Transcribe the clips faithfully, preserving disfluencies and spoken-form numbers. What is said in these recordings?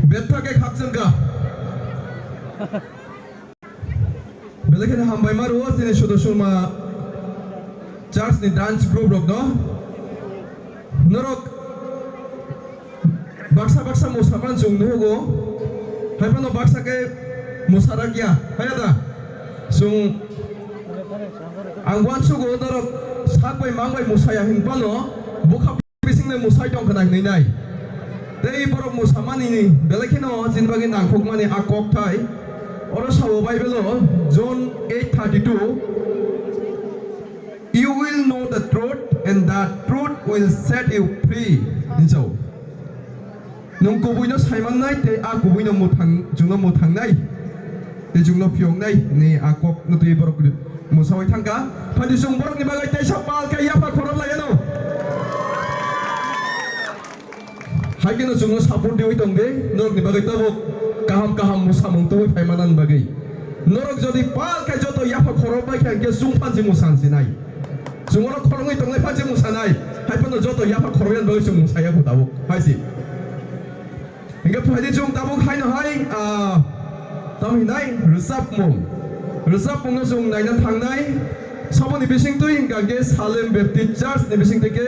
Betha khe khakchangkha. Belai kheno hambai ma rwo chini Sudosoma Church ni dance group rok no. Norok baksa baksa mosaman chwng nugo. Hai phano baksa khe mosarakya. Hai da. Chwng ang uansugo norok sak bai mang bai mosaya hin phano bukha bisingni musai tong khna hinwi nai. Tei borok musamani ni belai kheno chini bagwi nangkukmani a kokthai. Oro sao Bible-o John eight thirty-two, "You will know the truth, and the truth will set you free," hinwi sao. Nwng kubuino saimannai tei a kubuino mwthang-, chwngno mwthangnai tei chwngno phiyoknai hinwi a kokno twi borok mwsawi thangkha. Phaidi chwng borokni bagwi teisa pal khe yapha khorok lai ano. Hai kheno chwngno support diwi tong di, norokni bagwi tabuk kaham kaham mwsamung tubui phaimanani bagwi. Norok jodi pal khe joto yapha khorok bai khe hwnkhe chwng phansi mwsansinai. Chwng oro khoroknwi tongnai phansi mwsanai. Hai phano joto yapha khoroknani bagwi chwng mwsaya kho tabuk. Hai si. Hingke phaidi chwng tabuk haino hai, ah, tamo hinai rwchapmung. Rwchapmungno chwng naina thangnai. Saboni bisingtwi hingka hingke Salem Baptist Church ni bisingtwi khe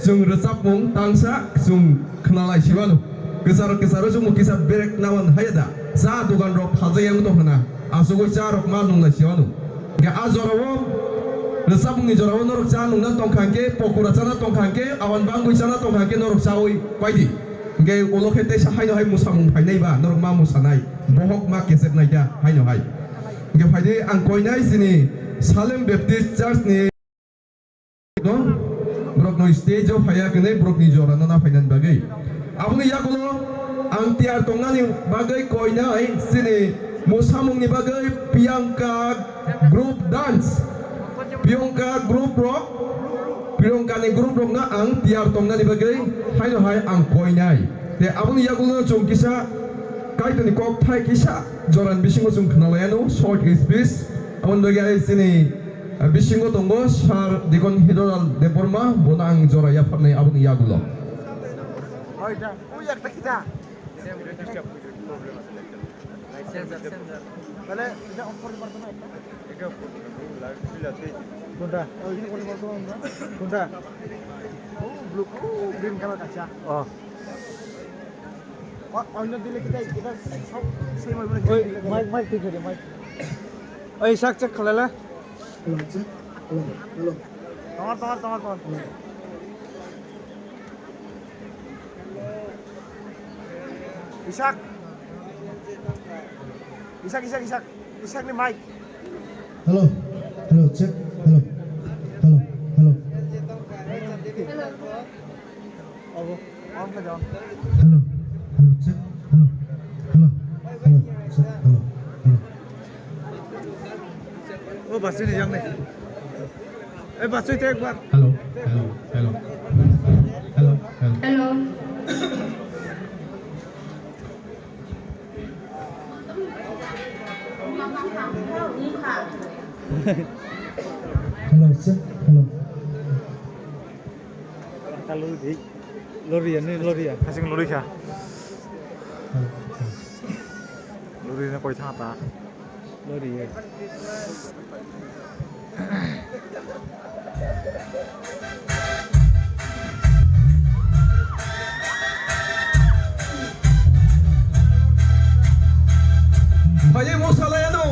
chwng rwchapmung tangsa chwng khnalai siwano. Kwcharo kwcharo chwngbo kisa berek nawan haya da. Cha dogan rok phaljakya wng tong khna. Asugwi cha rok ma nunglai siwano. Hingke a jorao rwchapmungni jorao norok cha nungna tongkha hingke pokora chana tongkha hingke awan bangwi chana tongkha hingke norok chawi paidi. Hingke ulo khe teisa haino hai mwsamung phainai ba, norok ma mwsanai, bohok ma kechepnai da haino hai. Hingke phaidi ang koinai chini Salem Baptist Church ni no, borokno stage o phaiya kwnwi borokni jorano na phainani bagwi. Aboni yagulo ang tiyar tongnani bagwi koinai chini mwsamungni bagwi Priyanka group dance. Priyanka group rok, Priyanka ni group rokno ang tiyar tongnani bagwi haino hai ang koinai. Te aboni yagulo chwng kisa Kaitorni kok thai kisa jorani bisingo chwng khwnalaiano short speech. Aboni bagwi ai chini bisingo tongo Sir Deacon Hidolal Debbarma, bono ang jora yapharnai aboni yagulo. কোনটা? কোনটা? ও, ব্লু, ও, green colour, আচ্ছা। ও। অ-, অন্য দিলে কি তাই? এটা সব সেম হবে না? ওই মাইক, মাইক ঠিক করে, মাইক। ওই শাক চেক খালালা। Hello, hello, hello. তোমার, তোমার, তোমার, তোমার। হ্যালো। ইসাক। ইসাক, ইসাক, ইসাক। ইসাক নি mic. Hello, hello, check. Hello, hello, hello. Hello. Hello, hello, check, hello, hello, hello, check, hello, hello. ও, বাসুরি যাও নে। এই বাসুরি তো একবার। Hello, hello, hello. Hello, hello. Hello. Hello, check, hello. Lori ya, ni lori ya. Hasing lori kha. Lori na koi thang ta. Lori ya. Phaidi mosalai ano.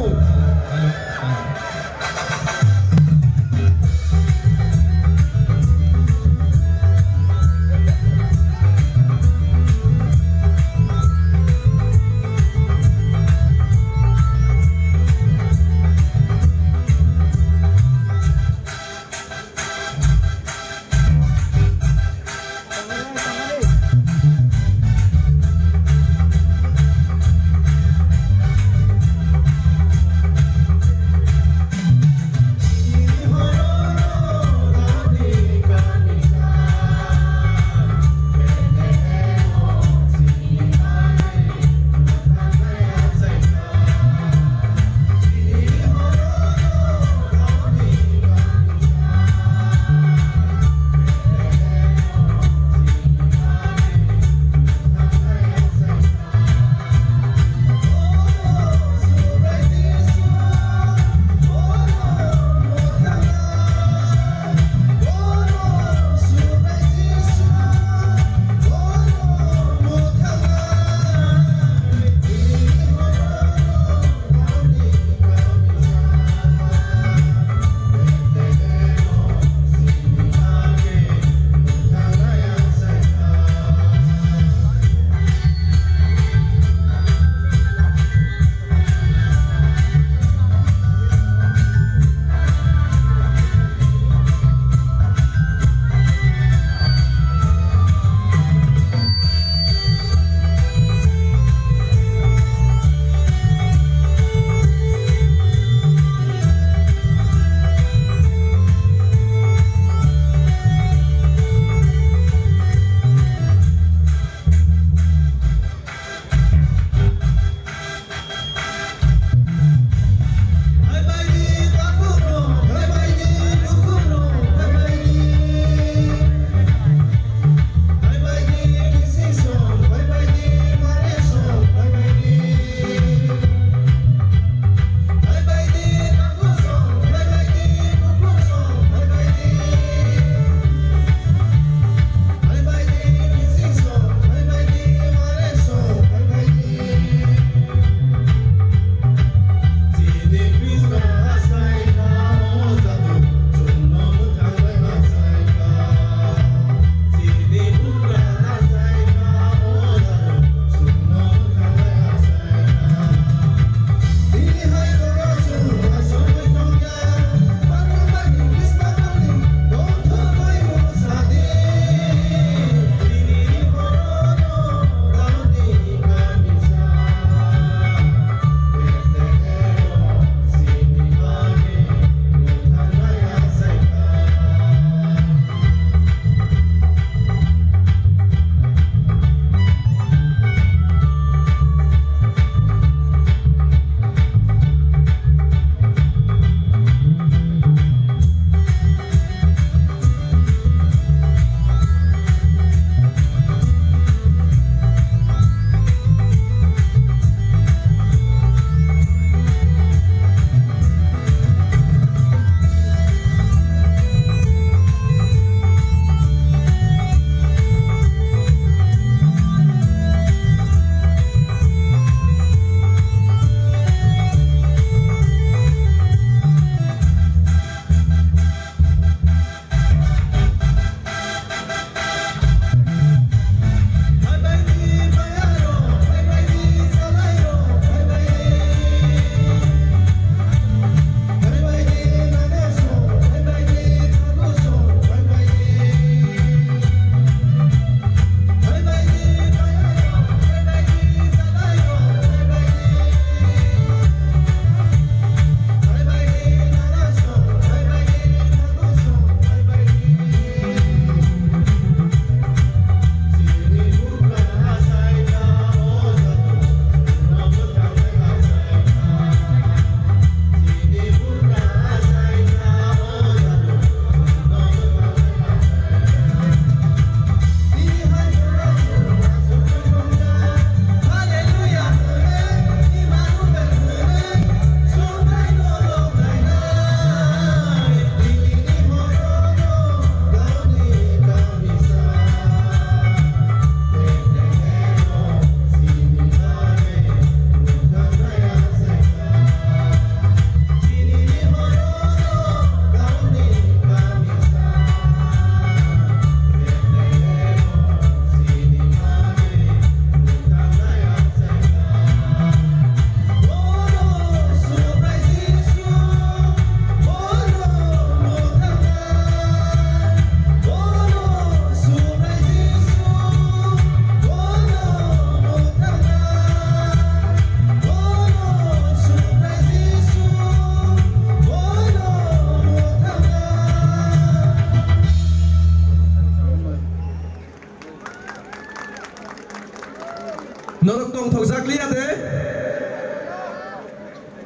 Norok tongthokjak liya de?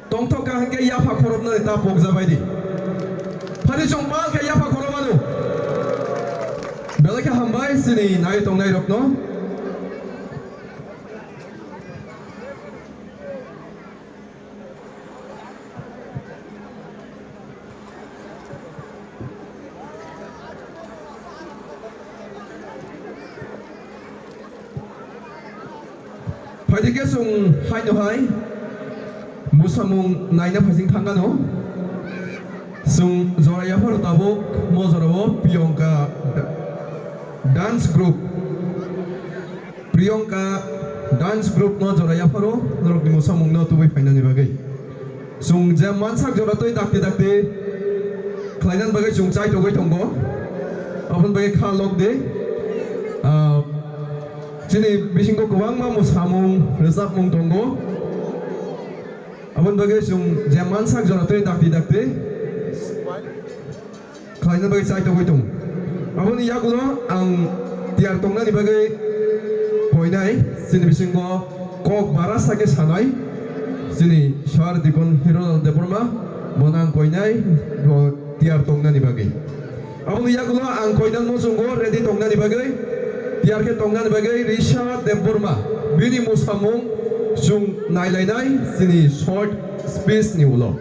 Tongthok ka hwnkhe yapha khorobnani ta pokjabai di. Phani chwng pal khe yapha khorobmano. Belai khe hambai chini nai tongnairokno. Phaidi khe chwng haino hai mwsamung naina phaising thangano. Chwng jora yapharo tabuk mo jorao Priyanka dance group. Priyanka dance group no jora yapharo norokni mwsamungno tubui phainani bagwi. Chwng je mansak jora twi dakti dakti khlainani bagwi chwng chaitogwi tongo. Aboni bagwi kha lok di. Ah, chini bisingo kwbangma mwsamung, rwchapmung tongo. Aboni bagwi chwng je mansak jora twi dakti dakti khlaina bagwi chaitogwi tongo. Aboni yagulo ang tiyar tongnani bagwi koinai chini bisingo kok bara sakhe sanai chini Sir Dipon Hirolal Debbarma, bono ang koinai bo tiyar tongnani bagwi. Aboni yagulo ang koinani muchungo ready tongnani bagwi, tiyar khe tongnani bagwi Risha Debbarma, bini mwsamung chwng nailainai chini short speech ni ulo.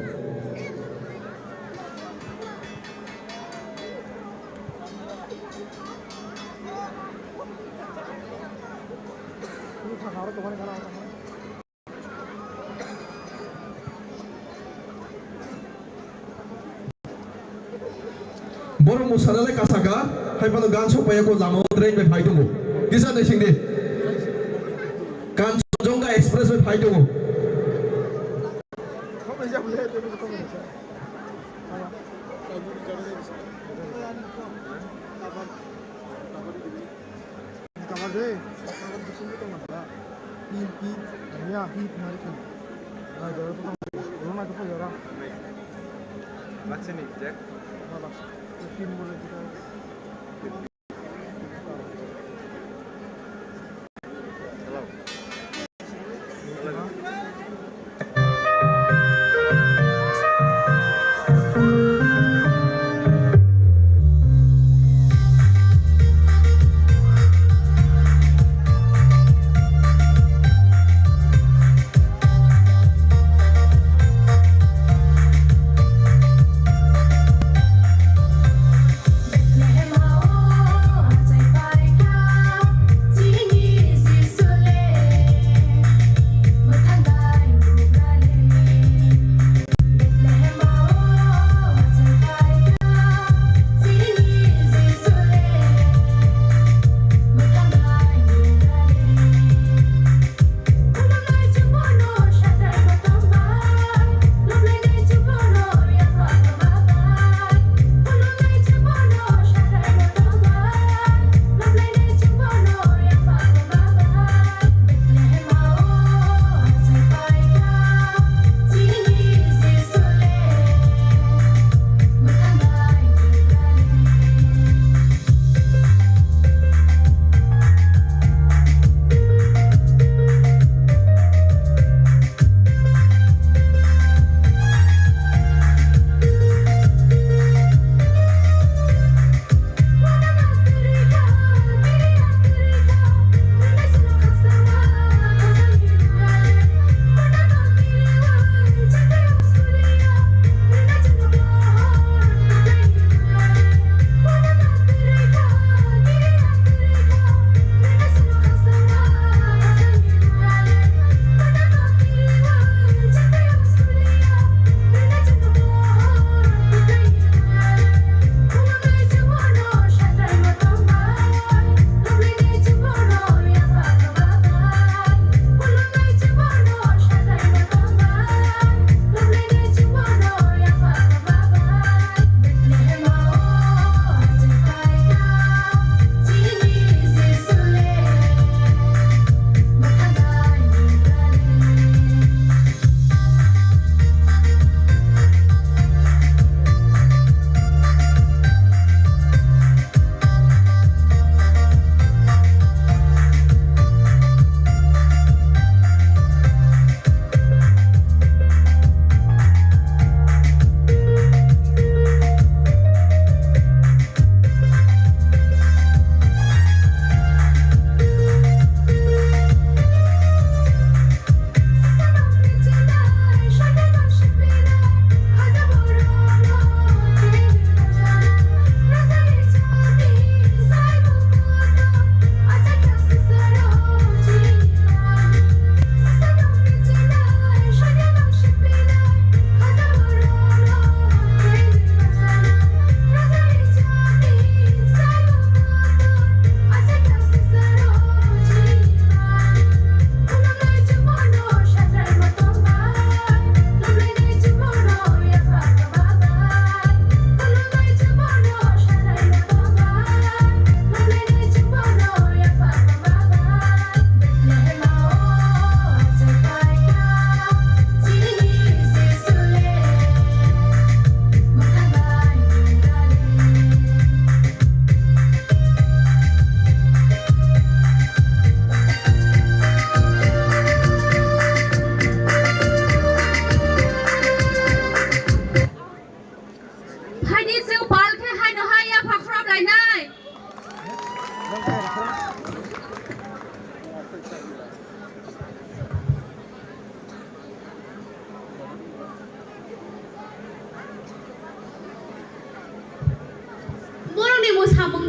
Borok mwsana le kasaka, hai phano gan sok paiya ko lama o train bai phai tongo. Kisa naising di. Kanchenjunga Express bai phai tongo. Kamar de, kamar de sini tu mana? Pi, pi, ya, pi, mari kan. Nah, jauh tu kan. Rumah tu jauh. Baca ni, Jack. Malah, pin boleh kita.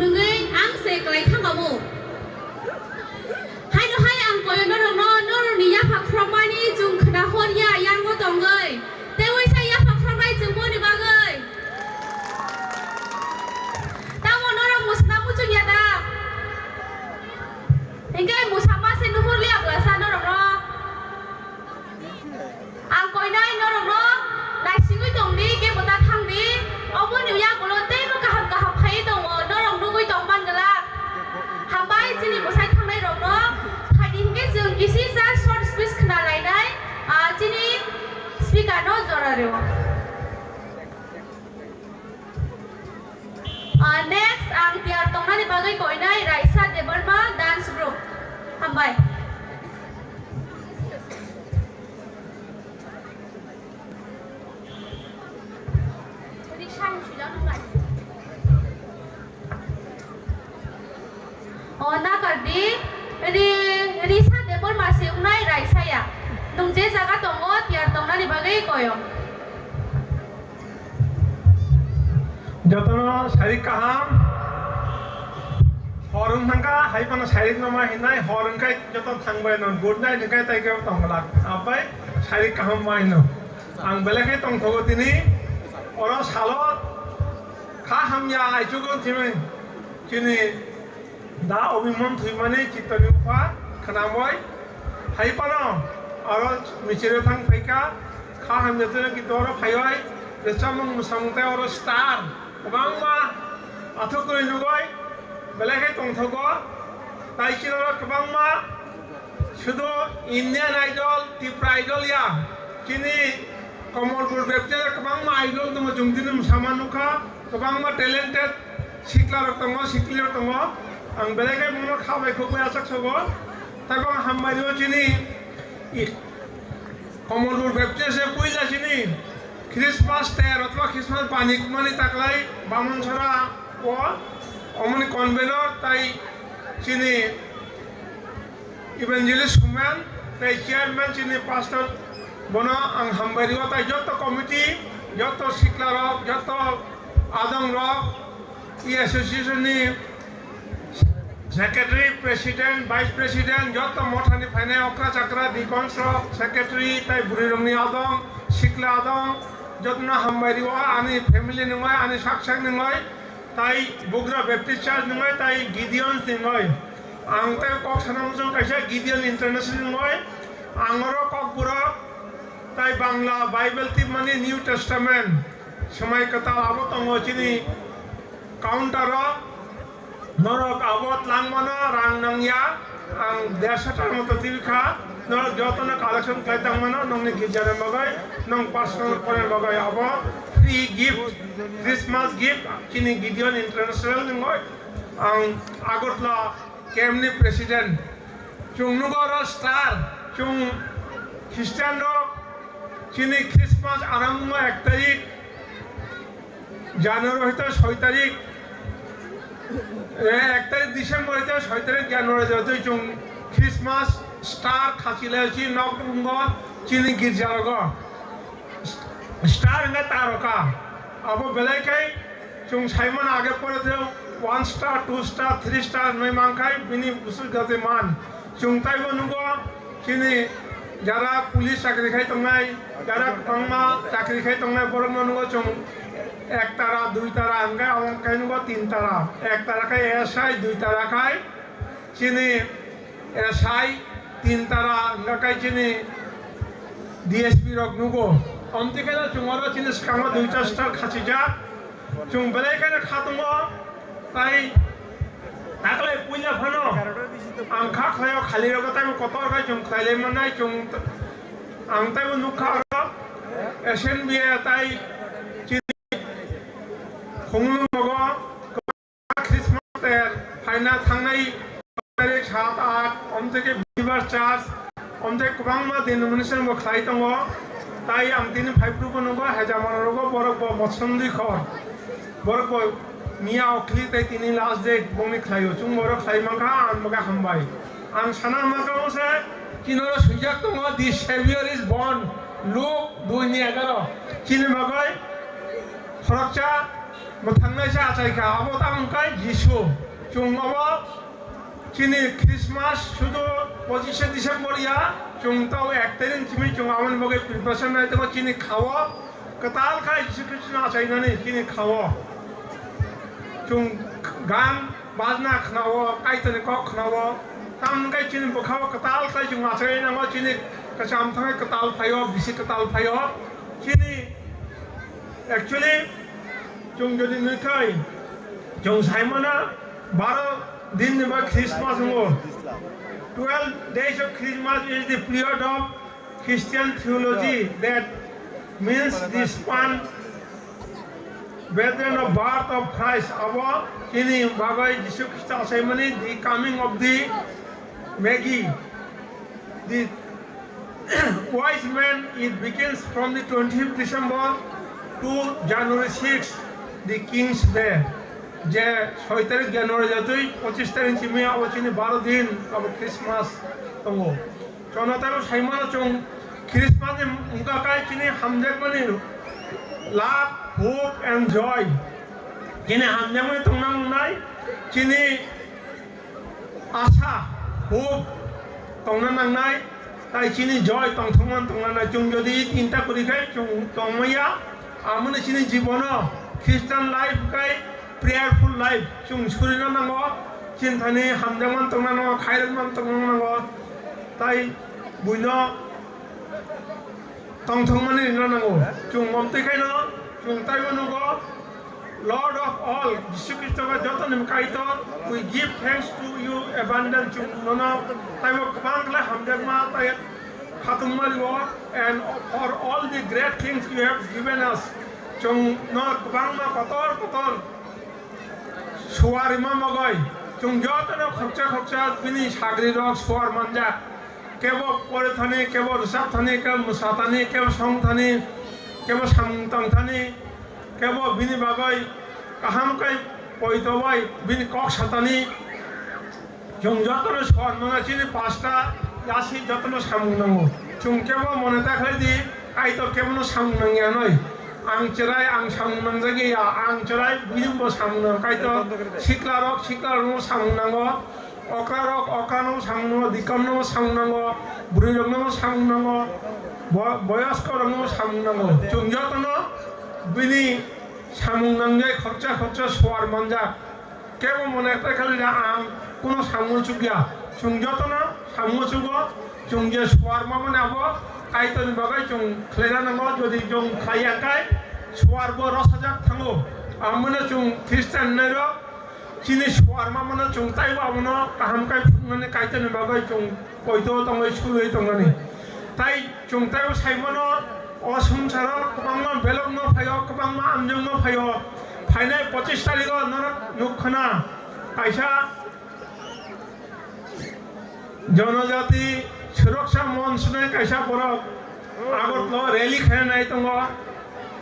Nungwi ang se kwlai thangkamo. Haino hai ang koyo norokno, norokni yapha khorokmani chwng khna hor ya, yango tongwi. Tei waisa yapha khoroknai chwng boni bagwi. Tamo norok mwsna muchung ya da? Hinkhe mwsama se nuhur liya bwlasa norokno. Ang koinai norokno naisingwi tongdi, kebo ta thangdi. Oboni yagulo teibo kaham kaham phaiwi tongo, norok nugwi tongman glak. Hambai chini bwsai thangnai rokno. Phaidi hinkhe chwng kisi sa short speech khna lainai, ah, chini speaker no jora reo. Ah, next, ang tiyar tongnani bagwi koinai Raisa Debbarma dance group. Hambai. O nakardi, ri, risa Debbarma se wngnai Raisaya. Nwng je jaga tongo, tiyar tongnani bagwi koyo. Jotono sarik kaham. Hor wng thangkha, hai phano sarik no ma hinai, hor wngkhai joto thangbai no good night wngkhai tai khe tongglak. Abai sarik kaham ma hino. Ang belai khe tongthogo tini. Oro salo kha hamya aichugo tini. Chini Da Obimon thwimani chitoni upha khwnamwi hai phano aro michilo thang phaikha, kha hamya twi kito oro phaiwi rwchapmung mwsamung tei oro star kwbangma athuk kwrwi nugwi belai khe tongthogo. Tai chini oro kwbangma sudu Indian Idol, Tripura Idol ya, chini Kamalpur Baptist kwbangma idol tongo, chwng tini mwsama nukha, kwbangma talented sikla rok tongo, sikli rok tongo. Ang belai khe bono kha bai khuk bai achak sogo. Taibo ang hambai rio chini i-, Kamalpur Baptist se puila chini Christmas ter othoba Christmas bani mani taklai Bamonsora o omoni convener tai chini Evangelist Sumen tei chairman chini pastor, bono ang hambai rio, tai joto committee, joto sikla rok, joto adong rok, e association ni secretary, president, vice president, joto mothani phainai okra chakra, deacons rok, secretary, tai bwrwi rokni adong, sikla adong, jotono hambai rio ani family ni wngwi, ani sak sak ni wngwi. Tai Bugra Baptist Church nungoi, tai Gideon nungoi. Ang tai kok sana muchung kaisa Gideon International nungoi. Ang oro Kokborok tai Bangla Bible tipmani New Testament, Swmai Kwtal abo tongo chini counter o. Norok abo tlangmano rang nangya. Ang dersa taka moto twi kha, norok jotono collection khlai tangmano, nongni girjani bagwi, nong personal porani bagwi abo free gift, Christmas gift, chini Gideon International ni wngwi. Ang Agartala camp ni president. Chwng nugo oro star, chwng Christian rok chini Christmas arang wngma ek tarik, January hoito soi tarik, eh, ek tarik December hoito soi tarik January joto chwng Christmas star khachi lai chi nok wngbo chini girja rogo. Star wngkha taroka. Abo belai khai chwng saimano age pore the one star, two star, three star hinwi mankhai bini bwswk jati man. Chwng taibo nugo chini jara police chakri khai tongnai, jara kwbangma chakri khai tongnai borokno nugo chwng ek tara, dui tara, hwnkhe abo khai nugo tin tara. Ek tara khai S I, dui tara khai chini S I, tin tara hwnkhe khai chini D S P rok nugo. Omtwi khe chwng oro chini swkango duita star khachijak. Chwng belai kheno kha tongo, tai taklai puila phano ang kha khlaio, khali rogo taibo kotor khai chwng khlailai mannai chwng, ang taibo nukha oro S N B A tai chini khumulwng rogo Christmas ter phaina thangnai tarik sat, aat, omtwi khe Believer Church, omtwi kwbangma denomination bo khlai tongo. Tai ang tini phaiphru bo nukgo, hejamano rogo borok bo mochomdwi khor. Borok bo miya okhli tai tini last date bongni khlaio. Chwng borok khlai mankha, ang boga hambai. Ang sana mankha se, chini oro swijak tongo, "The Savior is born", Luke dui ni egaroh. Chini bagwi khoroksa Mwthangnaisa achai kha, abo tamo wngkha Jisu. Chwng abo chini Christmas sudu pochishe December ya, chwng tao ek tarik simi chwng aboni bagwi preparation nai tongo, chini khao kwtal kha Jisu Khristo no achainani chini khao. Chwng gan bajna khwnao, Kaitorni kok khwnao, tamni hwnkhe chini bwkhao kwtal khlai chwng achai nango, chini kwcham thangwi kwtal phaio, bisi kwtal phaio. Chini actually chwng jodi nwikhai, chwng saimano baro din ni ba Christmas wngo. Twelve days of Christmas is the period of Christian theology that means the span brethren of birth of Christ, abo chini bagwi Jisu Khristo achaimani, the coming of the Magi, the wise men. It begins from the twenty-fifth December to January six, the King's Day. Je soi tarik January jatwi pochis tarik simi abo chini baro din abo Christmas tongo. Chwngno taibo saimano chwng Christmas ni wngkha khe chini hamjakmani love, hope and joy. Chini hamjakmani tongna nangnai, chini asa, hope tongna nangnai, tai chini joy tongthokmani tongna nangnai. Chwng jodi tinta kwrwi khe chwng tongmaya, amoni chini jibono Christian life khe prayerful life chwng surina nango, chini thani hamjakmani tongna nango, khairokmani tongna nango, tai buino tongthokmani rina nango. Chwng omtwi khaino chwng taibo nugo, Lord of all, Jisu Khristo khe jotoni Kaitor, we give thanks to you abundant, chwng nono taibo kwbang khlai hamjakma tai khatungma rio, and for all the great things you have given us, chwng no kwbangma kotor kotor suar rima mogoi, chwng jotono khoksa khoksa bini sagrirok suar manjak. Kebo pore thani, kebo rwchap thani, kebo mwsa thani, kebo song thani, kebo samung tang thani, kebo bini bagwi kaham khe poito bai bini kok sa thani. Chwng jotono suar mano chini pasta yasi jotono samung nango. Chwng kebo mone ta khlai di, Kaitor kebono samung nangya noi. Ang chwrai, ang samung nangjagya, ang chwrai, bini bo samung nang Kaitor. Siklarok, siklarokno samung nango. Okrarok, okrano samung nango, dikonno samung nango, bwrwirokno samung nango, bo-, boyoskorokno samung nango. Chwng jotono bini samung nangnai khoroksa khoroksa suar manjak. Kebo mone ta khlai di ang kuno samung chukya. Chwng jotono samung chugo, chwng je suar mamani abo Kaitorni bagwi chwng khlaina nango, jodi chwng khlaiya khe suar bo rosajak thango. Amoni chwng Christian nairok chini suar mamano chwng taibo abono kaham khe phunuknani Kaitorni bagwi chwng poito tongwi surwi tongnani. Tai chwng taibo saimano o swngcharo kwbangma belokno phaio, kwbangma amjokno phaio. Phainai pochis tarigo norok nuk khna kaisa Jonojati Suroksa Monch hinwi kaisa borok Agartala rally khainai tongo.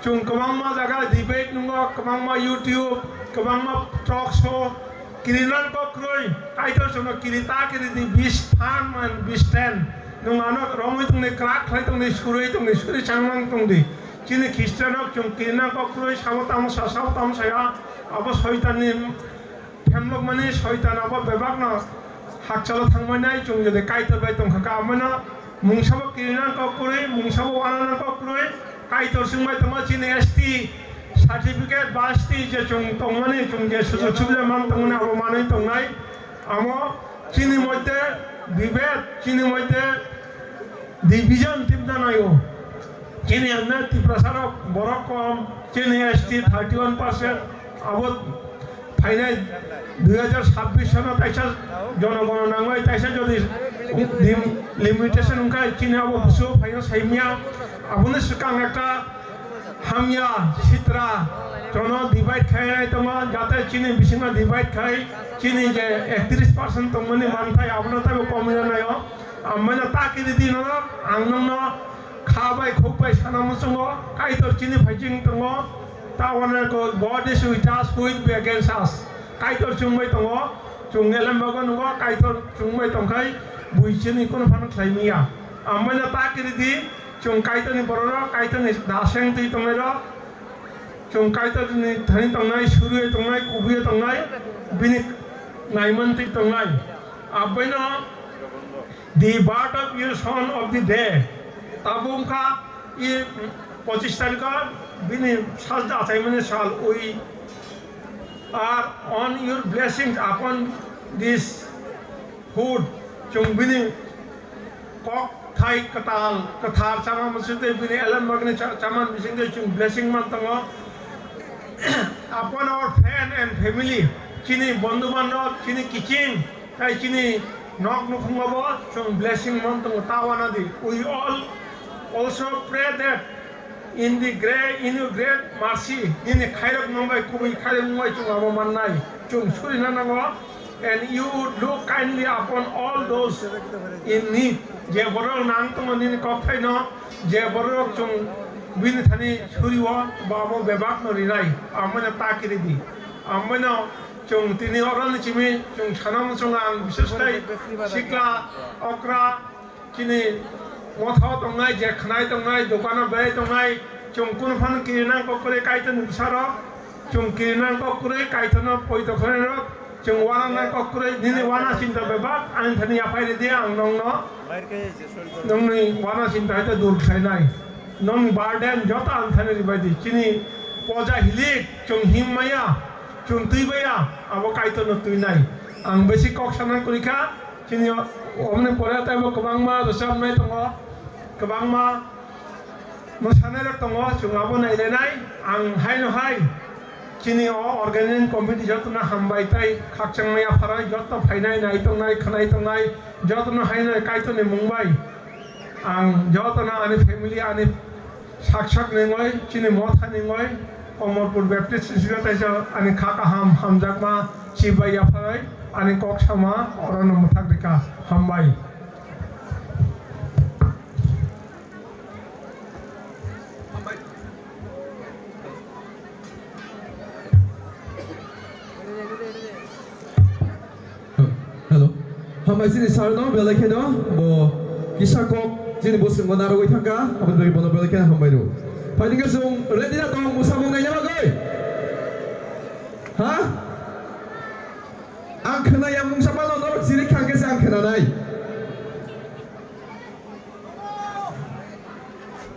Chwng kwbangma jaga debate nungo, kwbangma YouTube, kwbangma talk show. Kirinang kok kwrwi, Kaitor chwngno kiri ta kiri di, be firm and be stand. Nwng ano romwi tongdi, kwrak khlai tongdi, surwi tongdi, suri changmang tongdi. Chini Christian rok chwng kirinang kok kwrwi, sabo tamo sa, sabo tamo saya, abo soitanni Phemlokmani soitan abo bebakno hakchalo thangmani ai chwng jodi Kaitor bai tongkha kha, abono mungsabo kirina kok kwrwi, mungsabo wanana kok kwrwi, Kaitor chwngbai tongma chini S T certificate ba S T je chwng tongmani, chwng je sujog subida man tongmani abo manwi tongnai. Amo chini moddhe bibed, chini moddhe division tibna naio. Chini hwnna Tiprasarok borok kom, chini S T thirty one percent, abo phainai dui hajar sabbish sono taisa jonogono nangwi taisa jodi lim-, limitation wngkha chini abo busu phaino saimya, aboni swkang ekta hamya sitra jono divide khainai tongo, jate chini bisingo divide khai chini je ektris percent tongmani manthai abono taibo komina naio. Ammaino ta kiri di norok, ang nokno kha bai khuk bai sana muchungo, Kaitor chini phaijing tongo, ta wane ko, "God is with us, who will be against us?" Kaitor chwngbai tongo, chwng elembago nungo, Kaitor chwngbai tongkhai, bui chini kono phano khlai manya. Ammaino ta kiri di, chwng Kaitorni bororok, Kaitorni daseng twi tongnairok, Chwng Kaitorni thani tongnai, suriwi tongnai, kubuiwi tongnai, bini naimantwi tongnai. Aboino the birth of your son of the day. Tabuk wngkha i pochis tarikho bini sal achaimani sal. We are on your blessings upon this food. Chwng bini kok thai kwtal, kwthar chama bisingtwi, bini elem bagni cha-, chama bisingtwi chwng blessing man tongo. Upon our friend and family, chini bondhu bandhab, chini kiching, tai chini nok nukhungo bo chwng blessing man tongo, ta wana di. We all also pray that in the great, in your great mercy, nini khairok mungbai, kubui khairok mungbai chwng abo mannai, chwng surina nango. And you would look kindly upon all those in need. Je borok nang tongo nini kokthaino, je borok chwng bini thani suriwo, ba abo bebakno rinai, amono ta kiridi. Amono chwng tini oroni simi chwng sana muchungo ang bishesh khai sikla, okra, chini motha tongnai, je khnai tongnai, dokano berai tongnai, chwng kunu phano kirinang kok kwrwi Kaitorni bwsarok, chwng kirinang kok kwrwi Kaitorno poito khwlairok, chwng wanangnai kok kwrwi nini wana chinta bebak ani thani yaphai ridi, ang nongno nongni wana chinta haikhe dur khlainai, nongni burden joto ani thani ribai di, chini poja hilik chwng him maya, chwng twi baya, abo Kaitorno twinai. Ang besi kok sana kwrwi kha. Chini o-, omoni pore taibo kwbangma rwchapnai tongo, kwbangma mwsanairok tongo, chwng abo nailainai. Ang haino hai chini o organizing committee jotono hambai tei khakchangma yapharwi joto phainai, nai tongnai, khwnai tongnai, jotono haino Kaitorni mung bai ang jotono ani family, ani sak sak nengoi, chini motha nengoi, Komorpur Baptist Church o taisa ani kha kaham hamjakma chibai yapharwi ani kok sama orono mwthak rikha. Hambai. Hello. Hambai chini sir no belai kheno bo kisa kok chini bosong bo narwgwi thangkha, aboni bagwi bono belai kheno hambai rw. Phaidi khe chwng ready na tong musamung naina bagwi? Ha? Ang khwnaya mungsa phano norok chiri khang khe se ang khwnanai.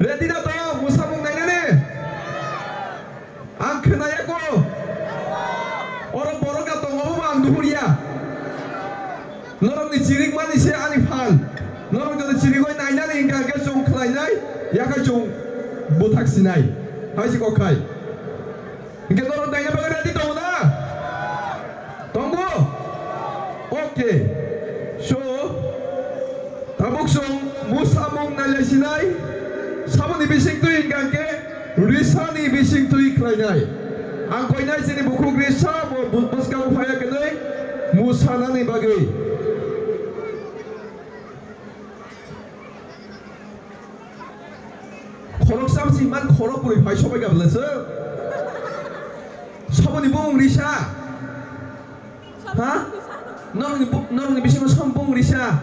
Ready na to, musamung nainani? Ang khwnaya ko. Oro borok ya tongo, bo ang nuhurya. Norokni chirikmani se ani phan. Norok joto chirigwi nainani hingka hingke chwng khlainai, yakhai chwng bwthak sinai. Hai se kok khai. Hingke norok naina bagwi ready tongo na? Tongo? Okay. So, tabuk chwng musamung nailaisinai, saboni bising twi hingka hingke risani bising twi khlainai. Ang koinai chini bukhuk risa bo bu-, bwskango phaiya kwnwi musanani bagwi. Khoroksa bwswi man khorok kwrwi phai sobai ka bwlai se. Saboni bumung risa. Ha? Norokni bu-, norokni bisingo sabo bumung risa.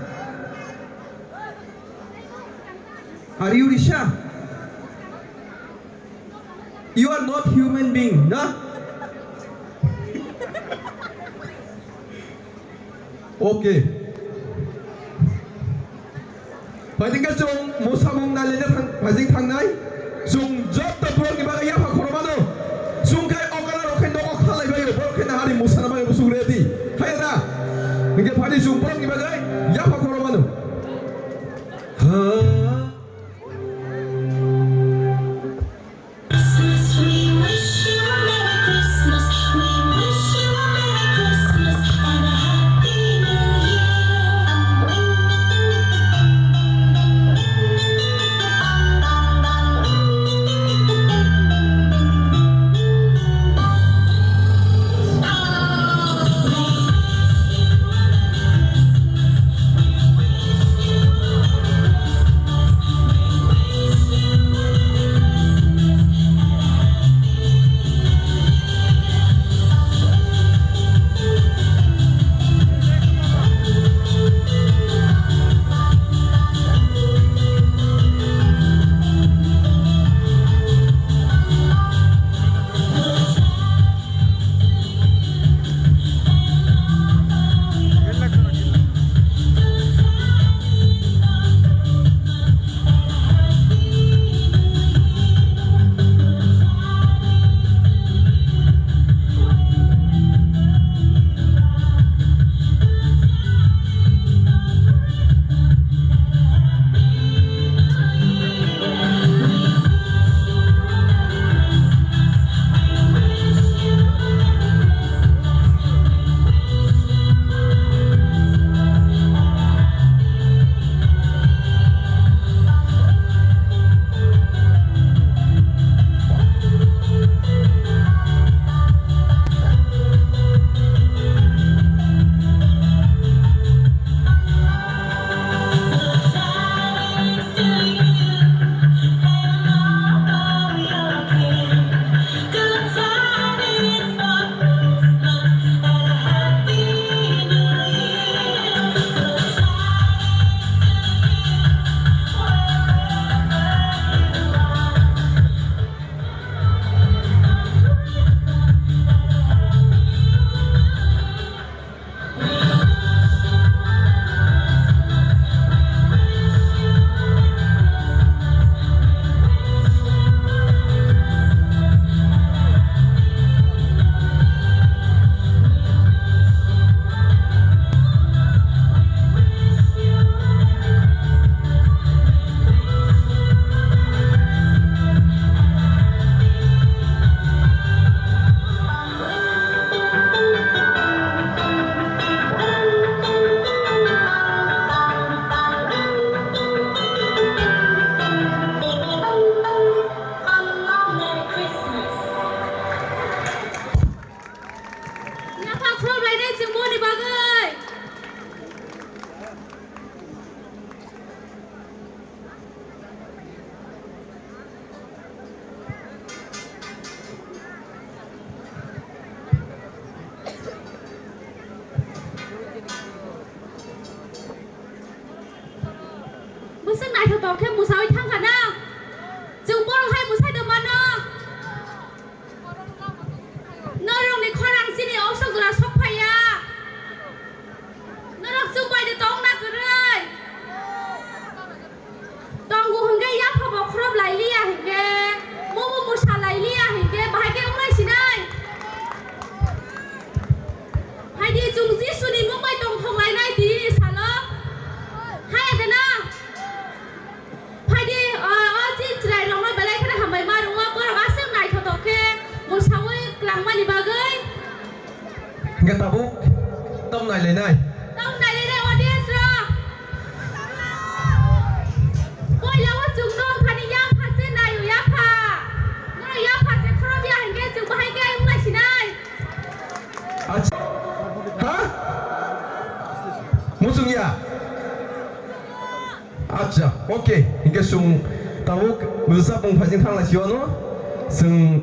Are you risa? You are not human being, na? Okay. Phaidi khe chwng musamung nailai thang, phaidi thangnai. Chwng joto borokni bagwi yapha khorokmano. Chwng khe okra rok khe nogo khalai baio, borok khe nahari musana bagwi busuk ready. Haiya da? Hingke phaidi chwng borokni bagwi yapha khorokmano. Bwswk naithotok khe mwsawi thangkha na? Chwng borok hai mwsai tongmano? Norokni khorang chini osok jora sok phaiya. Norok chwng bai de tongna kwrwi. Tongo hwnkhe yapha bo khorop lai liya hwnkhe, mubu mwsa lai liya hwnkhe, bahai khe wnglai sinai. Phaidi chwng Jisuni mung bai tongthok lainai tini salo. Haya de na? Phaidi, o, o chini chwrairokno belai kheno hambai ma rwngo, borok aswk naithotok khe mwsawi kwlangmani bagwi. Hingke tabuk tam nailainai. Tam nailainai audience rok. Poila o chwng no thani yapha se naio yapha. No yapha se khorop ya hingke chwng bahai khe wngma sinai. Acha. Ha? Muchung ya? Acha, okay. Hingke chwng tabuk rwchapmung phaising thang lai sio no. Chwng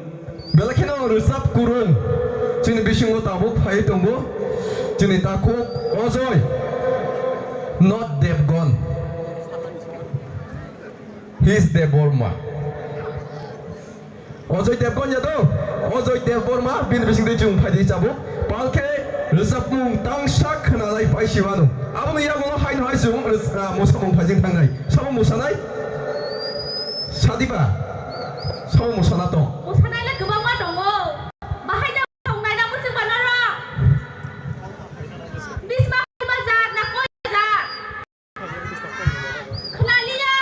belai kheno rwchap kwrwng. Chini bisingo tabuk phai tongo. Chini takhuk Ojoy. Not Devgon. He is Debbarma. Ojoy Devgon ya to? Ojoy Debbarma, bini bisingtwi chwng phaidi chabuk. Palkhe rwchapmung tangsa khwnalai pai si mano. Aboni yagulo haino hai chwng rwch-, ah, mwsamung phaising thangnai. Sabo mwsanai? Sadiba? Sabo mwsana tong? Mwsanai le kwbangma tongo. Bahai da tongnai na mwswk ba norok? Bisma ba jat na koi jat? Khwnaliya.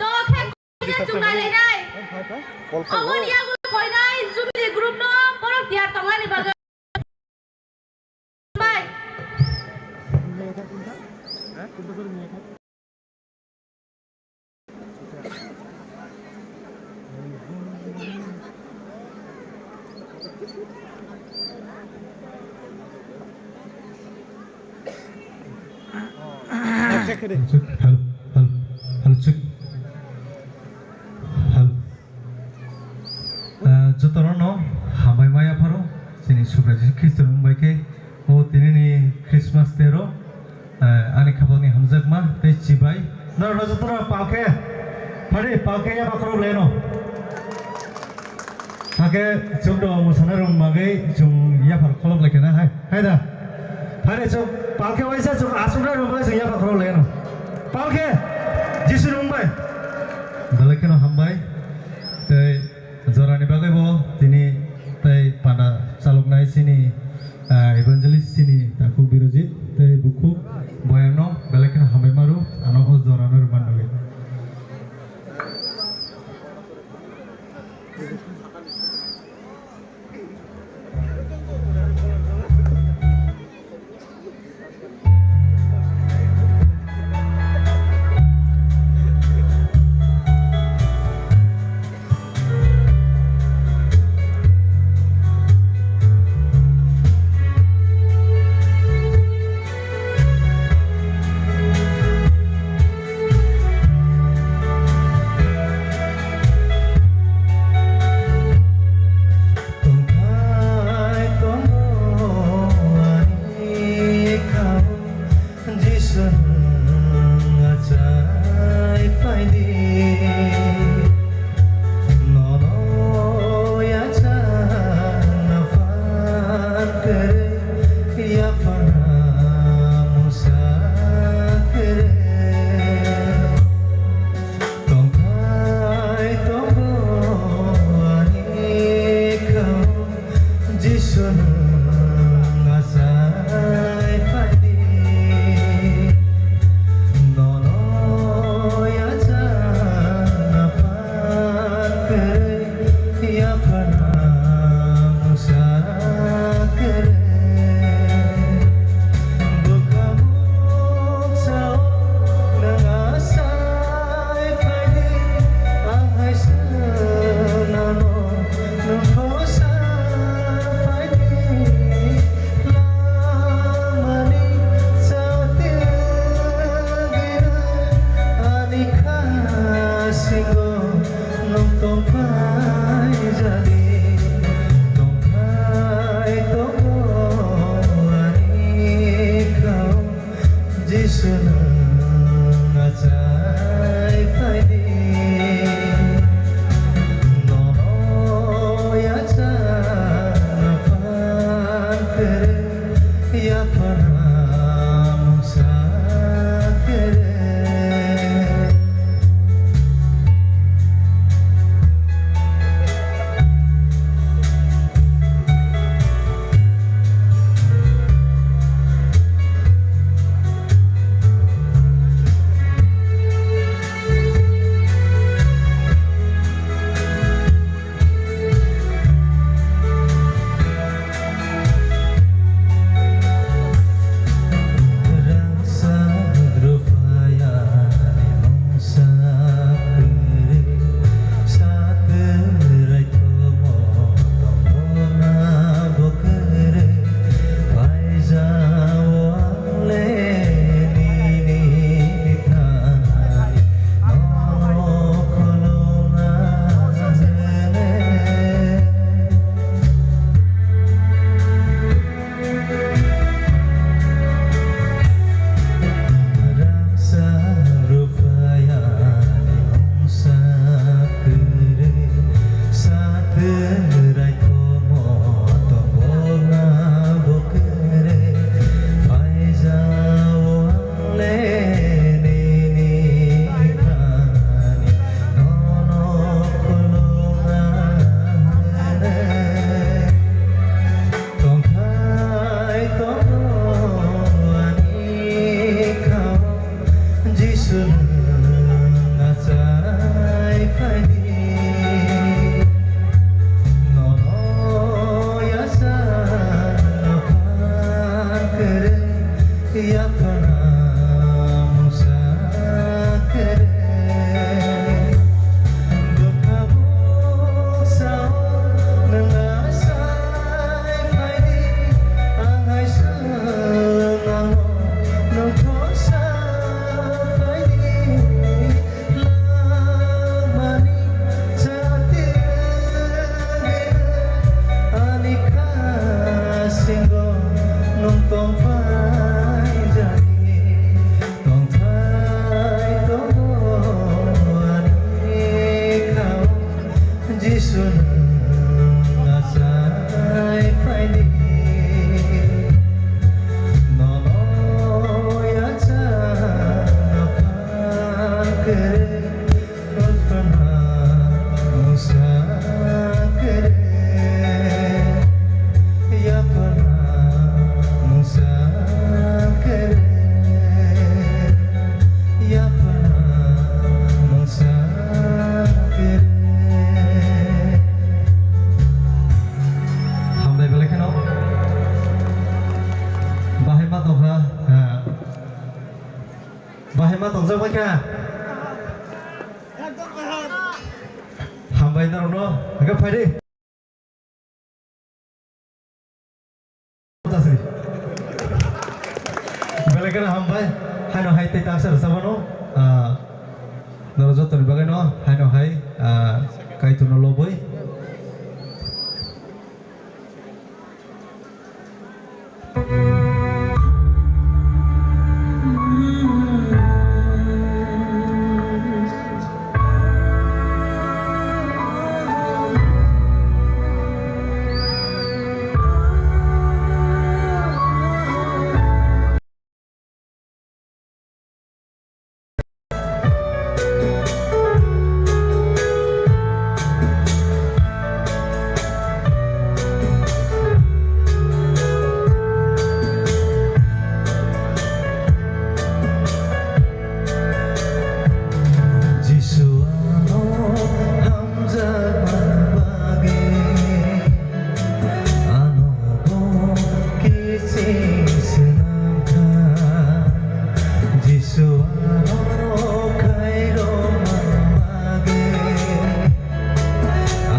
Dokhe koi jat chungai lainai. Aboni yagulo koinai Jubilee group no borok tiyar tongnani bagwi. Bai. Check it. Hello, hello, hello, check. Hello. Ah, jotono no hambai maya pharo, chini Subraji Khristo mung bai khe, o tini ni Christmas day ro, ah, ani khapang ni hamjakma tei chibai. Norok no jotono palkhe, phari palkhe ya bakhorok leno. Hake chwng do mwsana rok magwi chwng yaphar kholop lai khe na hai, hai da. Phari chwng palkhe waisa chwng aswk rok magwi chwng yaphar kholop lai no. Palkhe Jisu ni mung bai. Belai kheno hambai. Tei jorani bagwi bo tini tei panda chaloknai chini, ah, evangelist chini takhuk Birojit tei bukhuk boyang no belai kheno hambai maru ano o jora no rwmani bagwi. Thank you. Hambai belai kheno. Bahai ma tongkha. Bahai ma tongjak bai kha. Hambai norokno. Hake phai di. Belai kheno hambai. Haino hai tei taksa rwchapmano. Ah, norok jotoni bagwino haino hai, ah, Kaitorno lobwi. Jisu ano hamjakma bagwi. Ano bo kiching swnamkha, Jisu ano khairokma bagwi.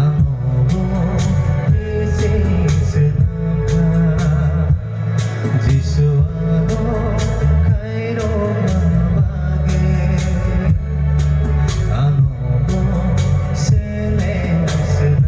Ano bo kiching swnamkha, Jisu ano khairokma bagwi. Ano bo seleng swnamkha.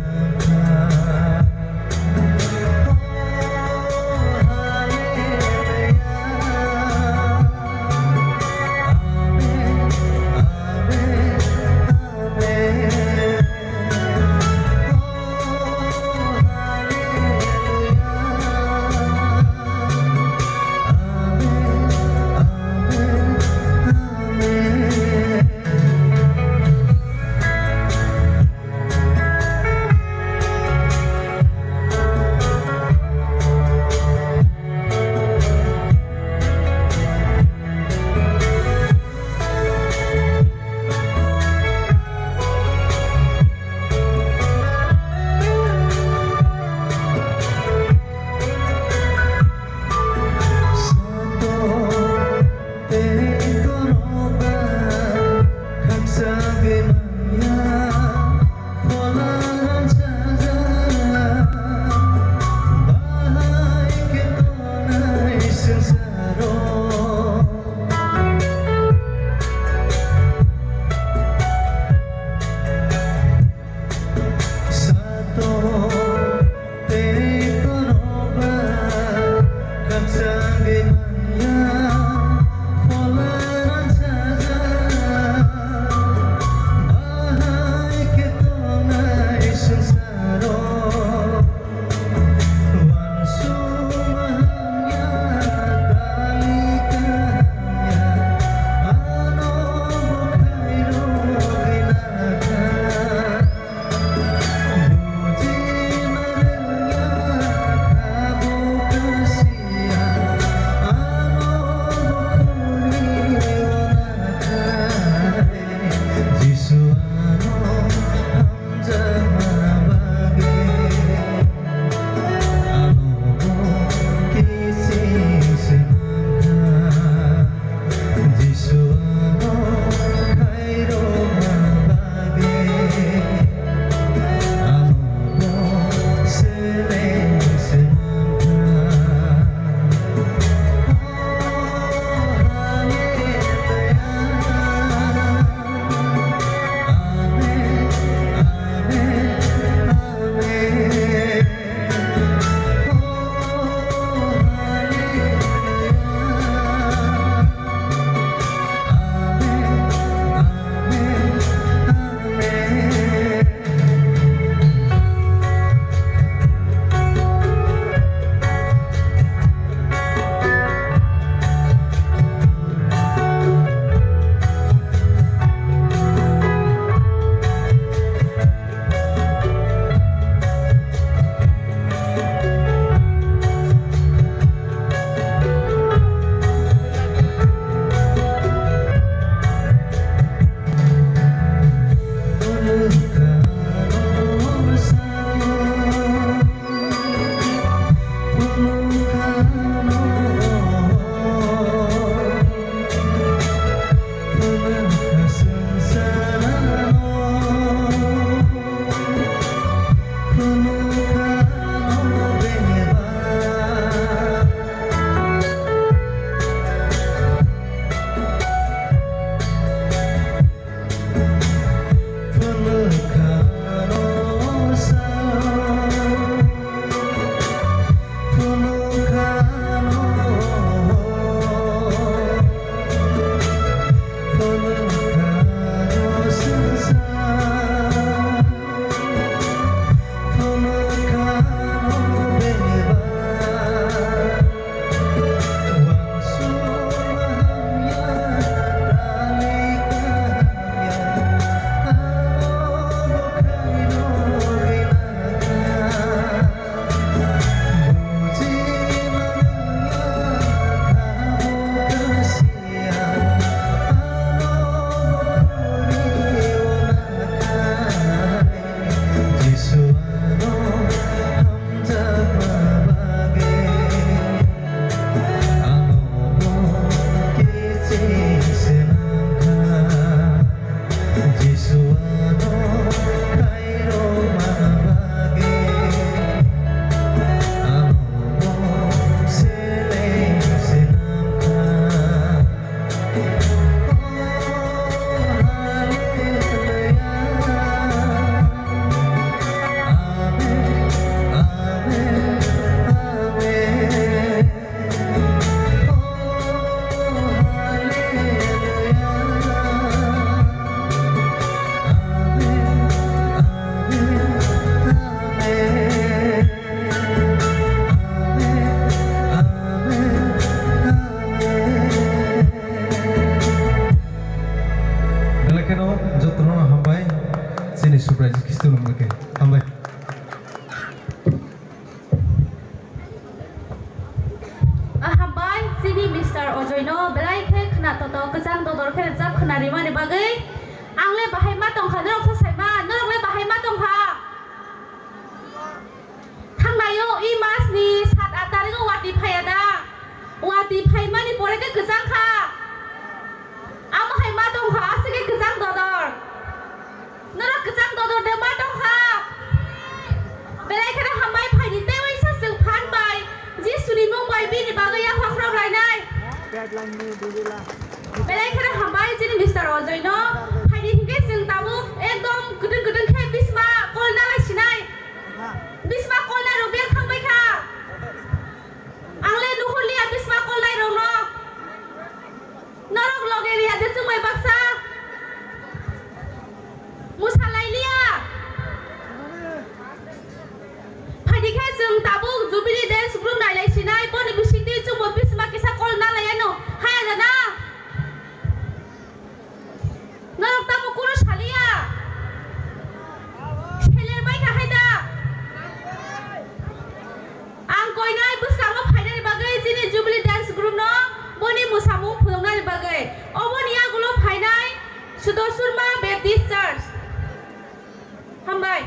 Keno jotono hambai, chini Subraji Khristo nungmake hambai. Ah, hambai, chini Mister Ojoino belai khe khna toto kwchang dodor khe rwchap khna rimani bagwi. Ang le bahai ma tongkha, norok sa saima, norok le bahai ma tongkha. Thangnaio e mas ni sat aat tarigo wati phaiya da? Wati phaimani pore khe kwchang kha. Amo hai ma tong kha, aswk khe kwchang dodor. Norok kwchang dodor de ma tong kha. Belai kheno hambai phaidi tei waisa chwng phan bai Jisuni mung bai bini bagwi yaphak rok lainai. Belai kheno hambai chini Mister Ojoino. Phaidi hinkhe chwng tabuk ekdom kwdwng kwdwng khe bisma kol nalai sinai. Bisma kolnai rok beng thangbai kha. Ang le nuhur liya bisma kolnai rok no. Norok loge riya de chwng bai baksa. Musa lai liya. Phaidi khe chwng tabuk Jubilee Dance Group nai lai sinai, boni bisingtwi chwngbo bisma kisa kol nalai ano. Haya jana. Norok tamo kunu saliya? Seler bai kha hai da? Ang koinai bwskango phainani bagwi chini Jubilee Dance Group no boni mwsamung phunuknani bagwi. Oboni yagulo phainai Sudosurma Baptist Church. Hambai.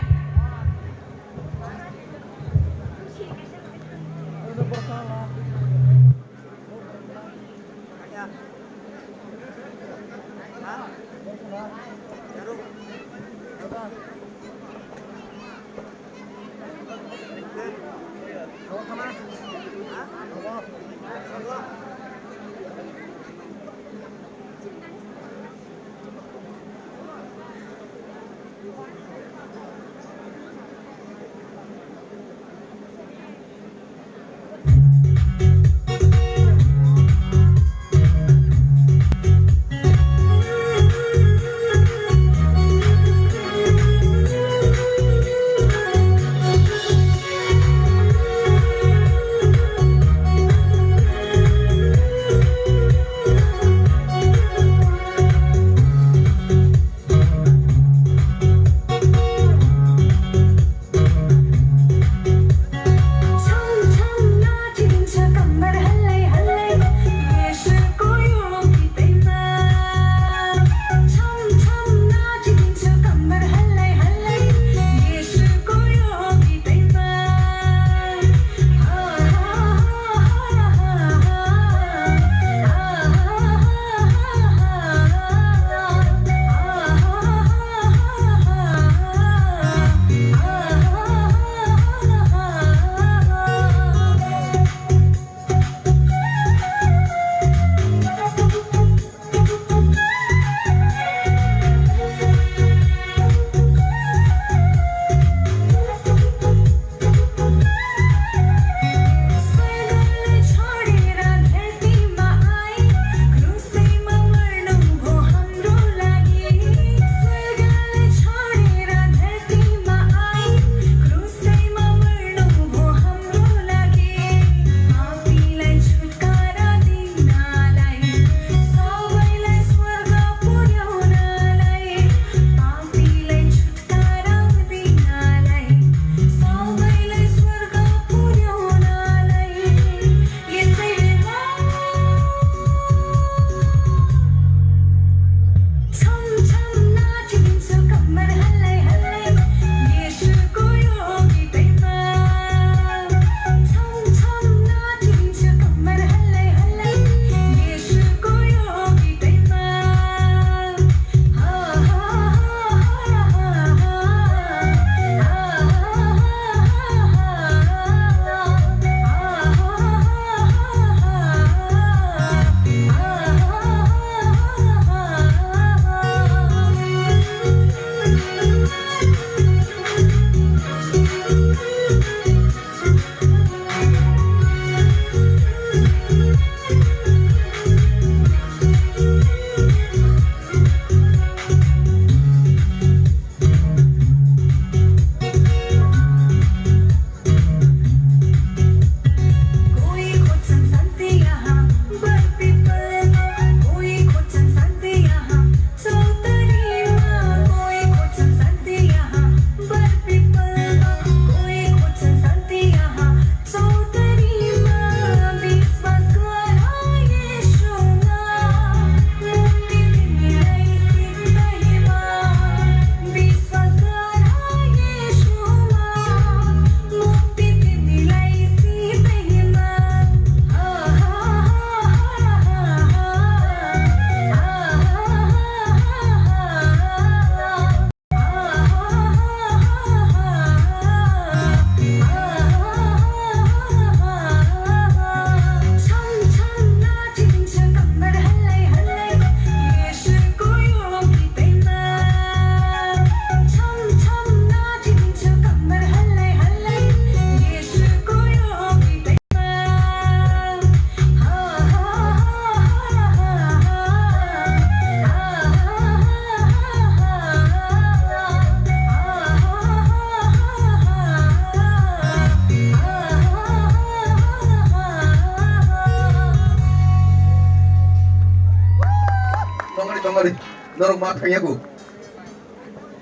Norok ma thangya ku.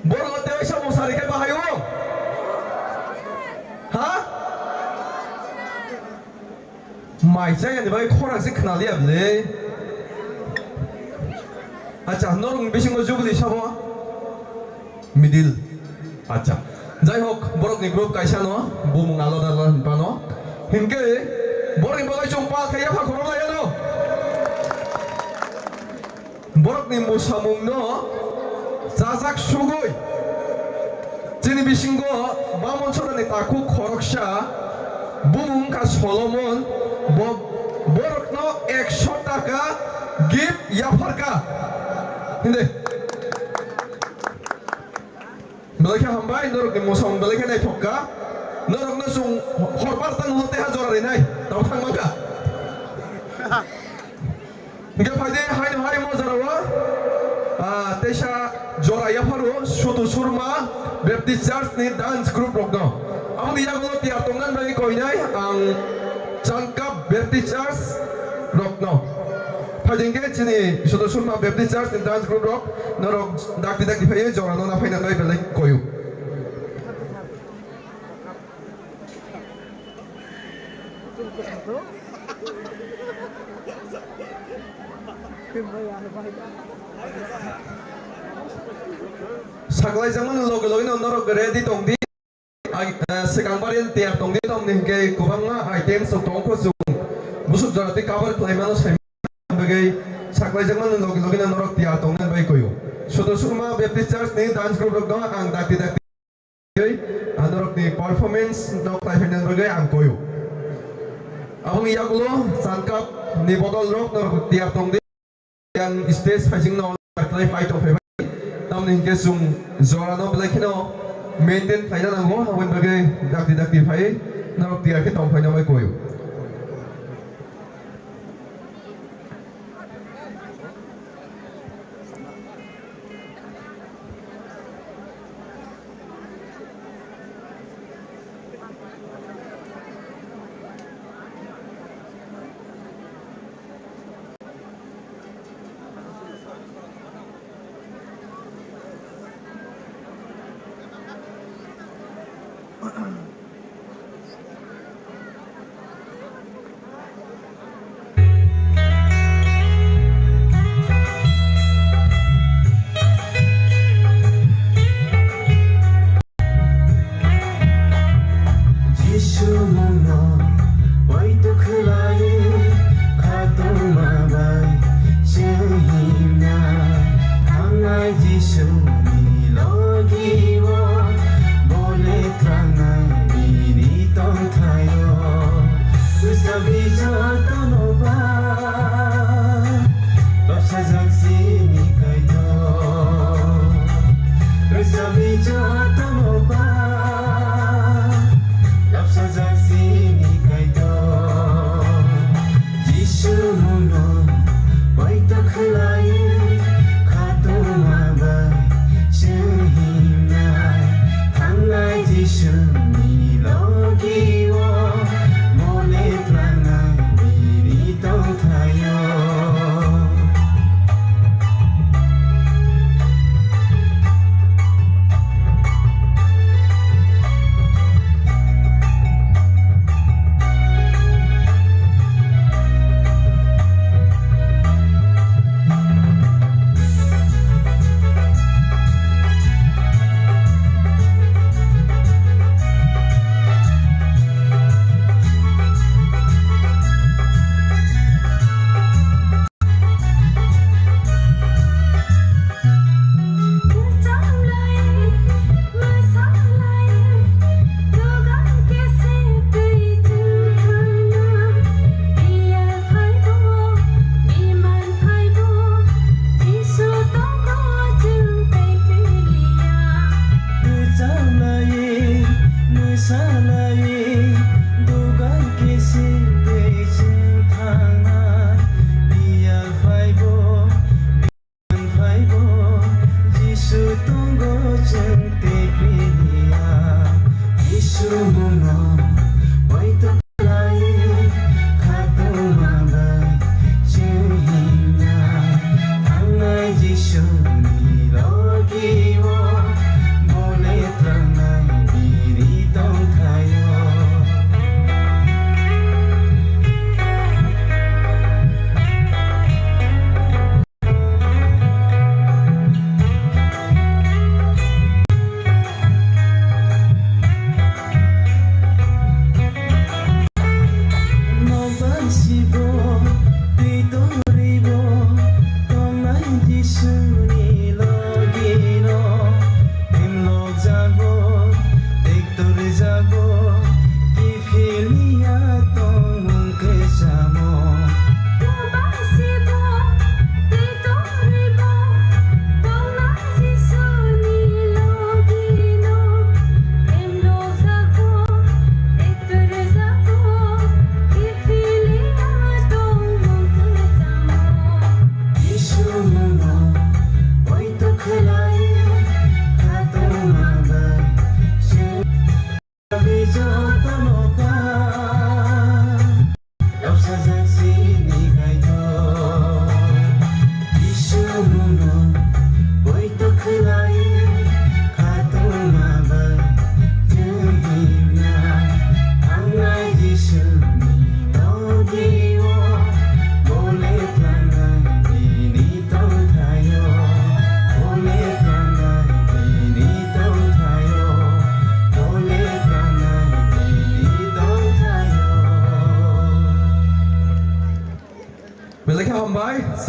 Borok teisa mosari khe bahai o. Ha? Mai chaya ni bai khorang se khna liya bwle. Acha, norok ni bisingo Jubilee sabo? Middle. Acha. Jai hok, borok ni group kaisa no, bumung alada alada hinpano. Hinkhe, borok ni bagwi chwng pal khe yapha khorok lai ano. Borok ni musamung no chajak sugwi. Chini bisingo Bamon Sora ni takhuk khoroksa, bumung wngkha Solomon, bo, borok no ekso taka gift yapharka. Hindi. Belai khe hambai, norok ni musamung belai khe naithok kha. Norok no chwng hor bar tang ulo teha jora rinai. Tamo thang mankha. Hingke phaidi haino hai mojaro, ah, teisa jora yapharo Sutu Surma Baptist Church ni dance group rok no. Aboni yagulo tiyar tongnan bai koinai ang Changkap Baptist Church rok no. Phaidi hingke chini Sutu Surma Baptist Church ni dance group rok norok dakti dakti phaiwi jora no na phaina bai belai koyu. Saklaijakmani loge loge no norok ready tong di. Ai, eh, swkang bari tiyar tong di, tongni hingke kwbangma items rok tongo chwng busuk jora tei cover khlai mano sai bagwi saklaijakmani loge loge no norok tiyar tongna bai koyo. Sutu Surma Baptist Church ni dance group rok no ang dakti dakti Anorokni performance no khlai phaina bagwi ang koyo. Aboni yagulo Changkap ni bodol rok norok tiyar tong di. Yang stage phaising no khlai phai tong phai bai. Tamni hingke chwng jora no belai kheno maintain khlaina nango. Aboni bagwi dakti dakti phai norok tiyar khe tong phaina bai koyo. Jisu mungno poito khlai khatungma bai chwng himna thangnai Jisuni logi o bole tlangnai bini tongthaio. Bwsabi jotono ba Bapsajak sini Kaitor, rwchapni jotono ba. Bapsajak sini Kaitor, Jisu mungno poito khlai khatungma bai chwng himnai thangnai Jisuni logi o mole tlangnai.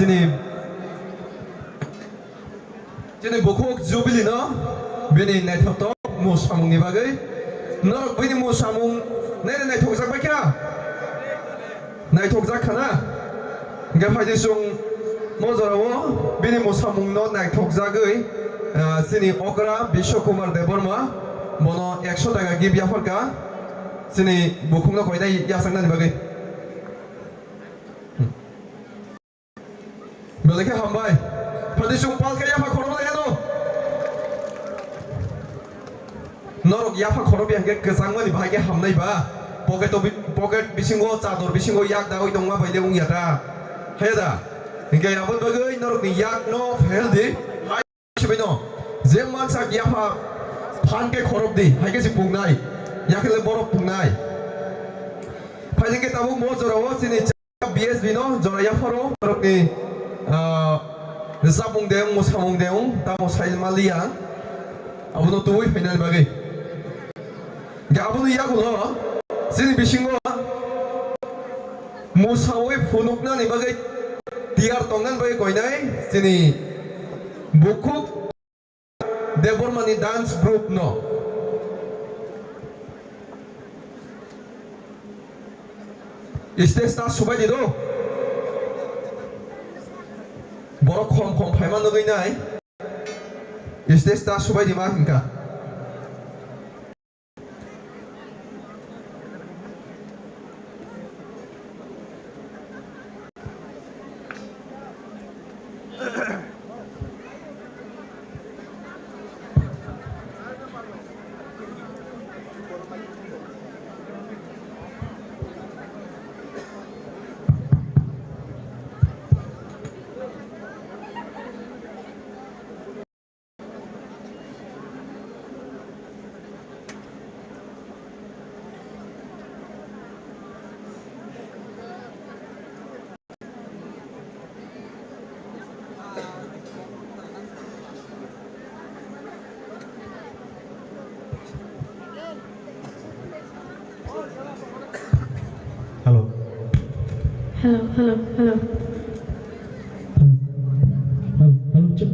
Chini, chini bukhuk Jubilee no bini naithotok mu samung ni bagwi. Norok bini mu samung nai nai naithok jak bai kha? Naithok jak kha na? Hingke phai di chwng mo jora o bini mu samung no naithok jagwi, ah, chini okra Biswa Kumar Debbarma bono ekso taka gift yaphar kha chini bukhuk no koinai yachak nani bagwi. Belai khe hambai. Phadi chwng pal khe yapha khorok lai ano. Norok yapha khorok ya hwnkhe kwchangmani bahai khe hamnai ba. Pocket o bi-, pocket bisingo, chador bisingo yak dawi tongma bai le wng ya ta. Haya da? Hingke aboni bagwi norokni yak no phel di. Hai sibino. Je mansak yapha phan khe khorok di. Hai khe se pungnai. Yakhe le borok pungnai. Phai hingke tabuk mo jora o chini B S B no jora yapharo norokni, ah, samung de wng, mwsamung de wng, tamo sai maliya, abono tubui phainani bagwi. Hingke aboni yagulo chini bisingo mwsaui phunuknani bagwi tiyar tongnani bagwi koinai chini bukhuk Debbarmani dance group no stage ta subai di do. Borok khom khom phaima nugwi nai. Stage ta subai di ma hingka. Hello. Hello, hello, hello. Hello, hello, check.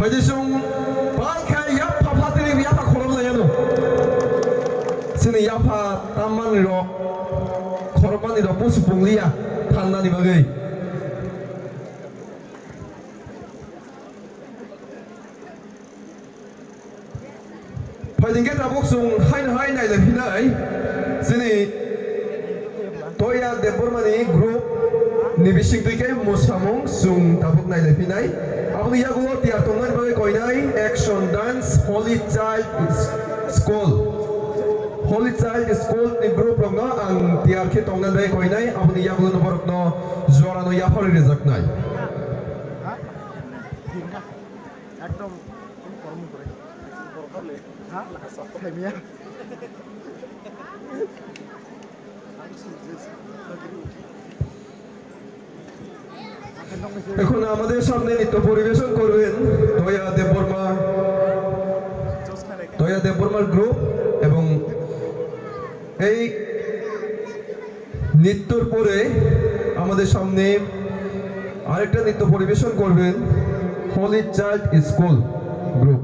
Phaidi chwng pal khe yapha phatini yapha khorok lai ano. Chini yapha tammani rok khorokmani rok pusu pungliya thangnani bagwi. Phaidi khe tabuk chwng haino hai nailai phinai chini Toya Debbarmani group ni bisingtwi khe mwsamung chwng tabuk nailai phinai. Aboni yagulo tiyar tongnani bagwi koinai Action Dance Holy Child School. Holy Child School ni group rokno ang tiyar khe tongnani bagwi koinai. Aboni yagulo borokno jorano yapharwi rwjaknai. একদম গরম করে। হ্যাঁ? খাইমিয়া। এখন আমাদের সামনে নৃত্য পরিবেশন করবেন দয়া দেববর্মা, দয়া দেববর্মার গ্রুপ এবং এই নৃত্যর পরে আমাদের সামনে আরেকটা নৃত্য পরিবেশন করবেন holy child school group.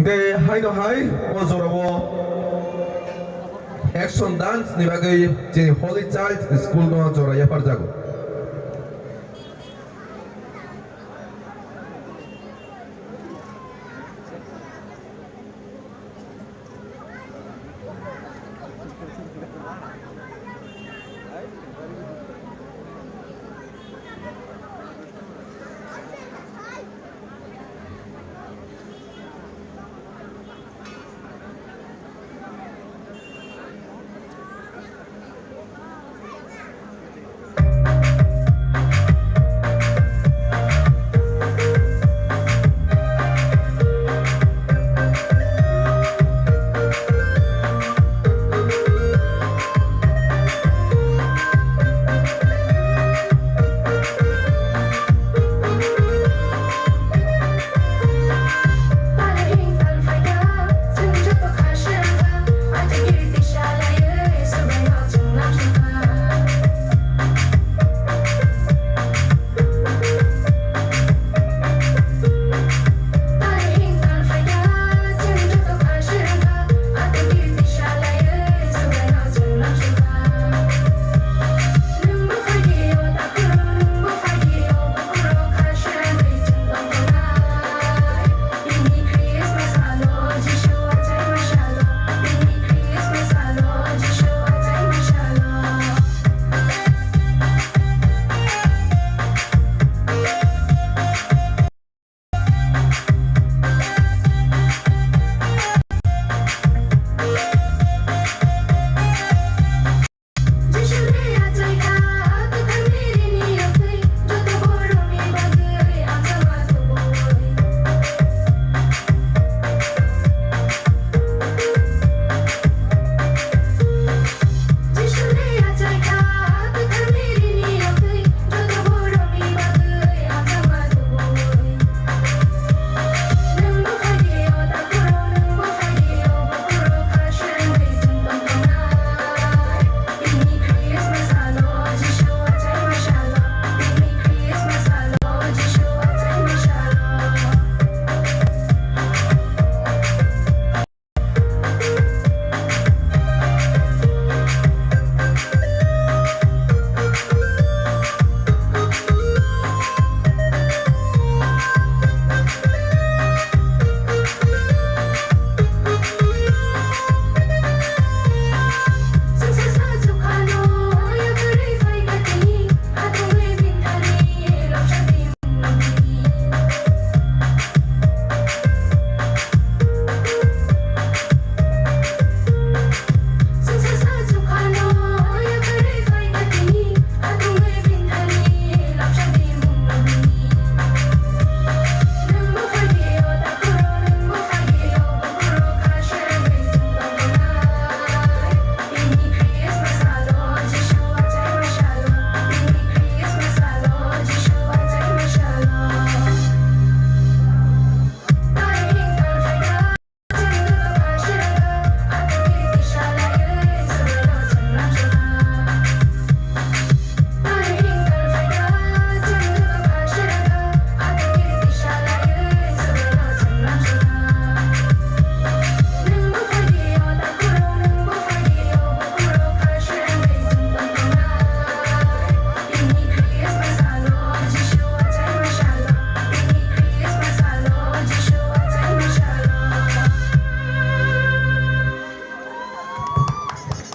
Tei haino hai o jorao action dance ni bagwi chini Holy Child School no jora yapharjago.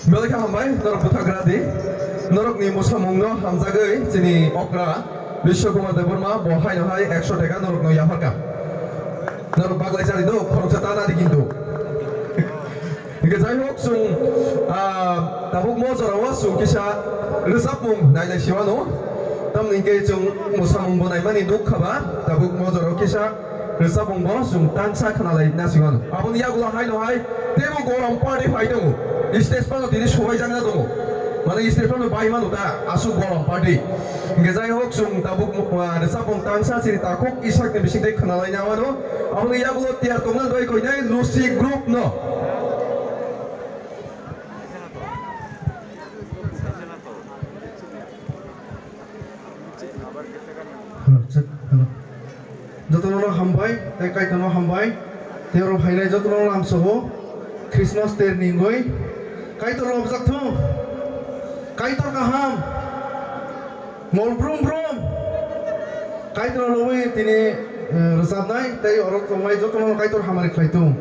Belai khe hambai, norok bwthagra di. Norokni mwsamungno hamjagwi chini okra Biswa Kumar Debbarma bo haino hai ekso taka norokno yapharkha. Norok baglai chari do, khoroksa ta nadi kintu. Hingke jai hok, chwng, ah, tabuk mo jorao chwng kisa rwchapmung nailai siwano. Tamni hingke chwng mwsamung bo naimani nuk kha ba, tabuk mo jorao kisa rwchapmung bo chwng tangsa khwnalai na siwano. Aboni yagulo haino hai teibo gorom party phai tongo. Stage phano tini subaijak na tongo. Mane stage phano bai mano ta, aswk gorom party. Hingke jai hok, chwng tabuk, ah, rwchapmung tangsa chini takhuk Isak ni bising tei khwnalai na wano. Aboni yagulo tiyar tongna doi koinai Lucy Group no. Hello, check, hello. Jotono hambai, tei Kaitorno hambai. Tei oro phainai jotono lamsogo Christmas ter ni wngwi Kaitor lobjak thung, Kaitor kaham, mol brum brum Kaitor lobwi tini, eh, rwchapnai tei oro tongnai jotono Kaitor hamari khlai thung.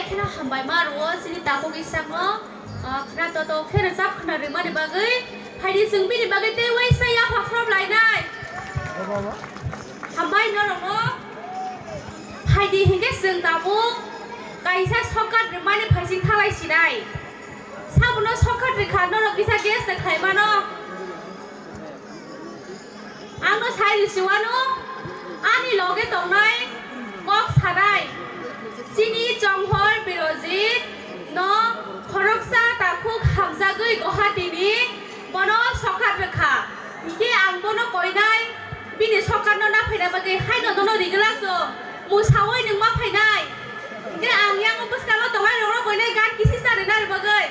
Kheno hambai ma rwo chini takhuk isakno, ah, khna toto khe rwchap khna rwmani bagwi. Phaidi chwng bini bagwi tei waisa yapha khorop lainai. Hambai norokno. Phaidi hinkhe chwng tabuk kaisa shortcut rwmani phaising thalai sinai. Sabuno shortcut rwkha norok kisa guess ta khlaimano. Ang no sai rwsiwano, ani loge tongnai kok sanai chini Chonghor Birojit no khoroksa takhuk hamjagwi Guwahati ni bono shortcut rwkha. Hinkhe ang bono koinai bini shortcut no na phaina bagwi haino nono rigwlak so musawi nwng ma phainai. Hinkhe ang yang bwskango tongnai rokno koinai gan kisi sa rwna bagwi.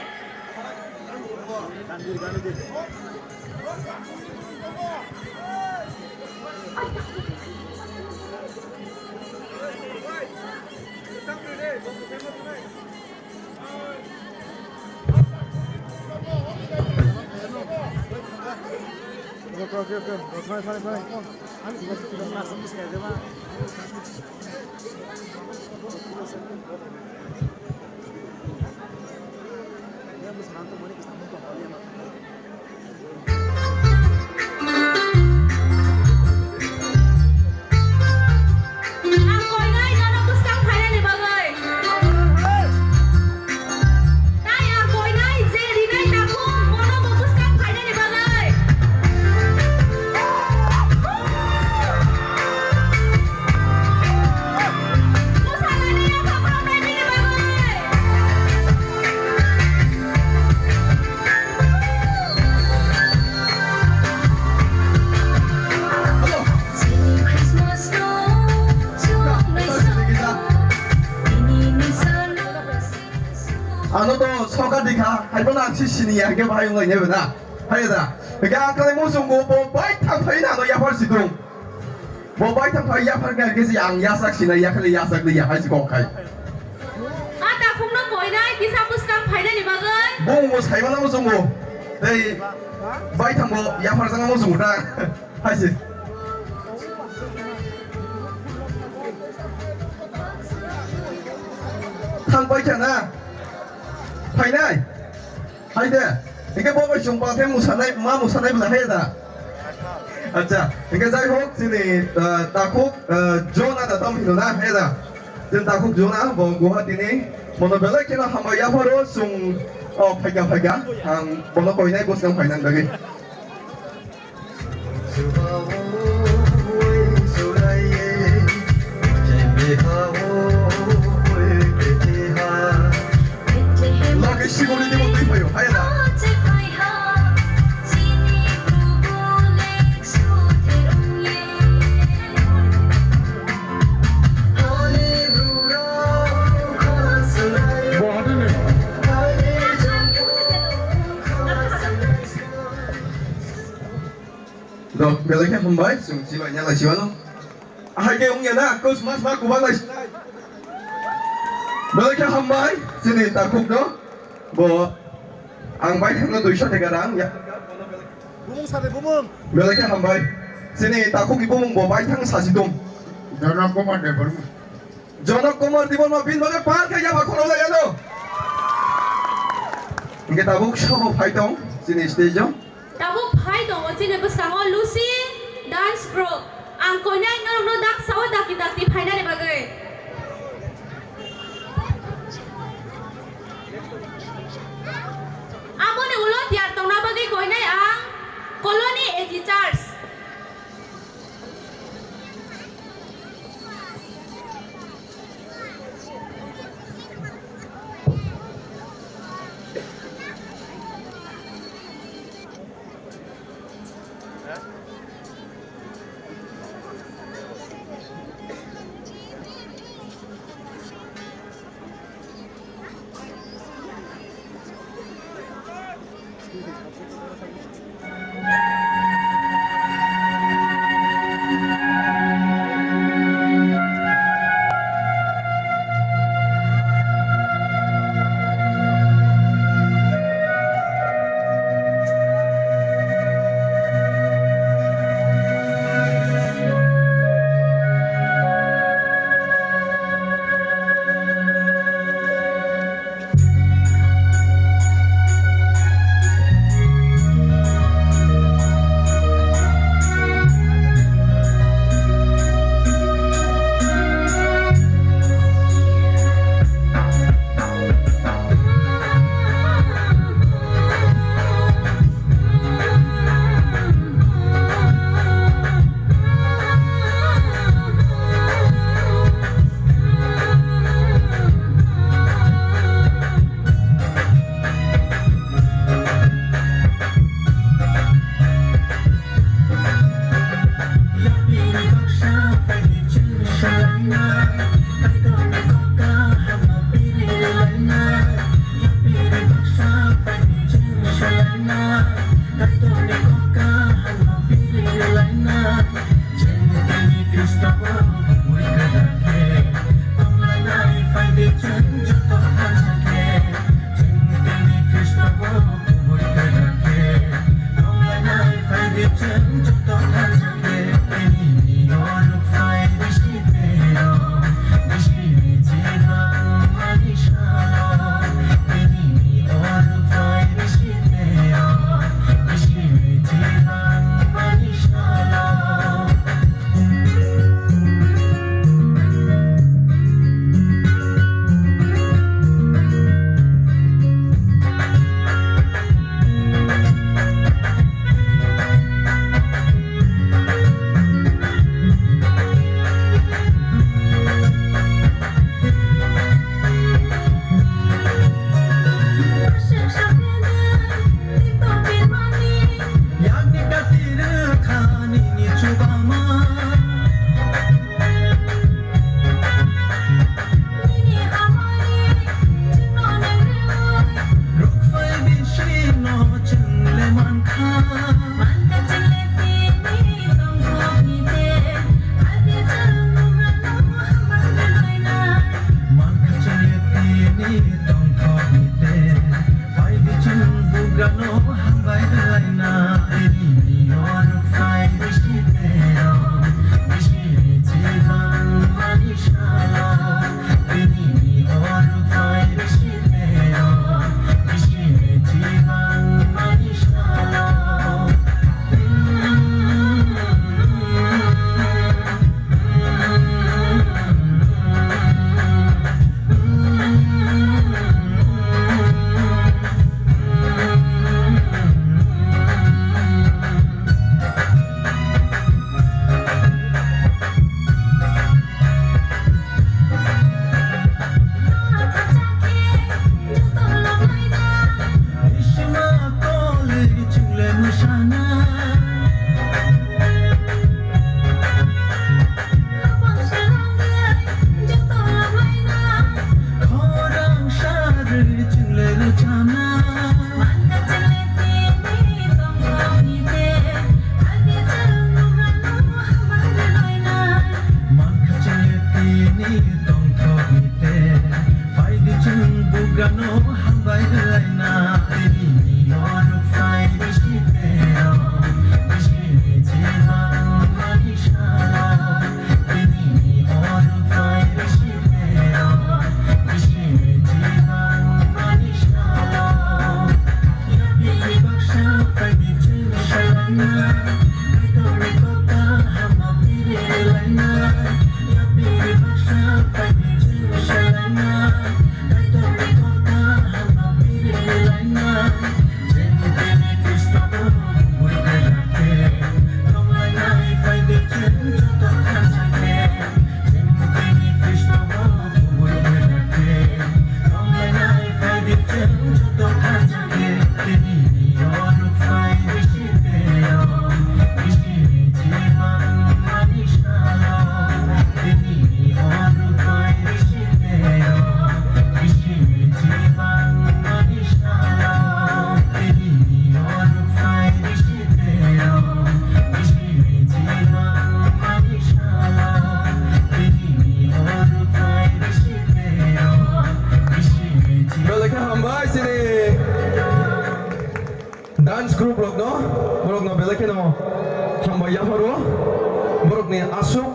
Ano to soka dikha, hai bono ang si sini ya, ke bahai ngai ne bena. Hai da. Ke akale mo sunggo bo bai thang thai na no ya par si tung. Bo bai thang phai yaphar kha khe se ang yasak sinai yakhali yasak de yahai se kok khai. A takhukno koinai kisa bwskang phainani bagwi. Bo mo sai mana mo chungo. Tei bai thang bo yaphar jang mo chungo ta. Hai se. Thang pai kha na. Phainai. Hai de, hingke bo bai chwng ba khe musanai, ma musanai bwla hai da. Acha, hingke jai hok, chini, ah, takhuk, ah, Jona da tam hino na, hai da. Chini takhuk Jona, bo Guwahati ni, bono belai kheno hambai yapharo, chwng, oh, phaikha, phaikha, ang bono koinai bwskang phainani bagwi. Lage sigoni debo twi phaio, hai da. Bo hade ne. Do, belai khe hambai, chwng chibai ya lai chibano. Ahai khe wngya na, kos mas ma kubang lai sinai. Belai khe hambai, chini takhuk no. Bo, ang bai thangno duiso theka rang ya. Bumung sa de bumung. Belai khe hambai. Chini takhuk ni bumung bo bai thang sa si tung. Jonok Kumar Debbarma. Jonok Kumar Debbarma bin bagwi par khe yapha khorok lai ano. Hingke tabuk sobo phai tong chini stage o. Tabuk phai tongo chini bwskango Lucy Dance Group. Ang koinai norokno dak sao dakti dakti phainani bagwi. Aboni ulo tiyar tongna bagwi koinai ang Colony A G Church. Belai khe hambai chini dance group rokno, borokno belai kheno hambai yapharo, borokni aswk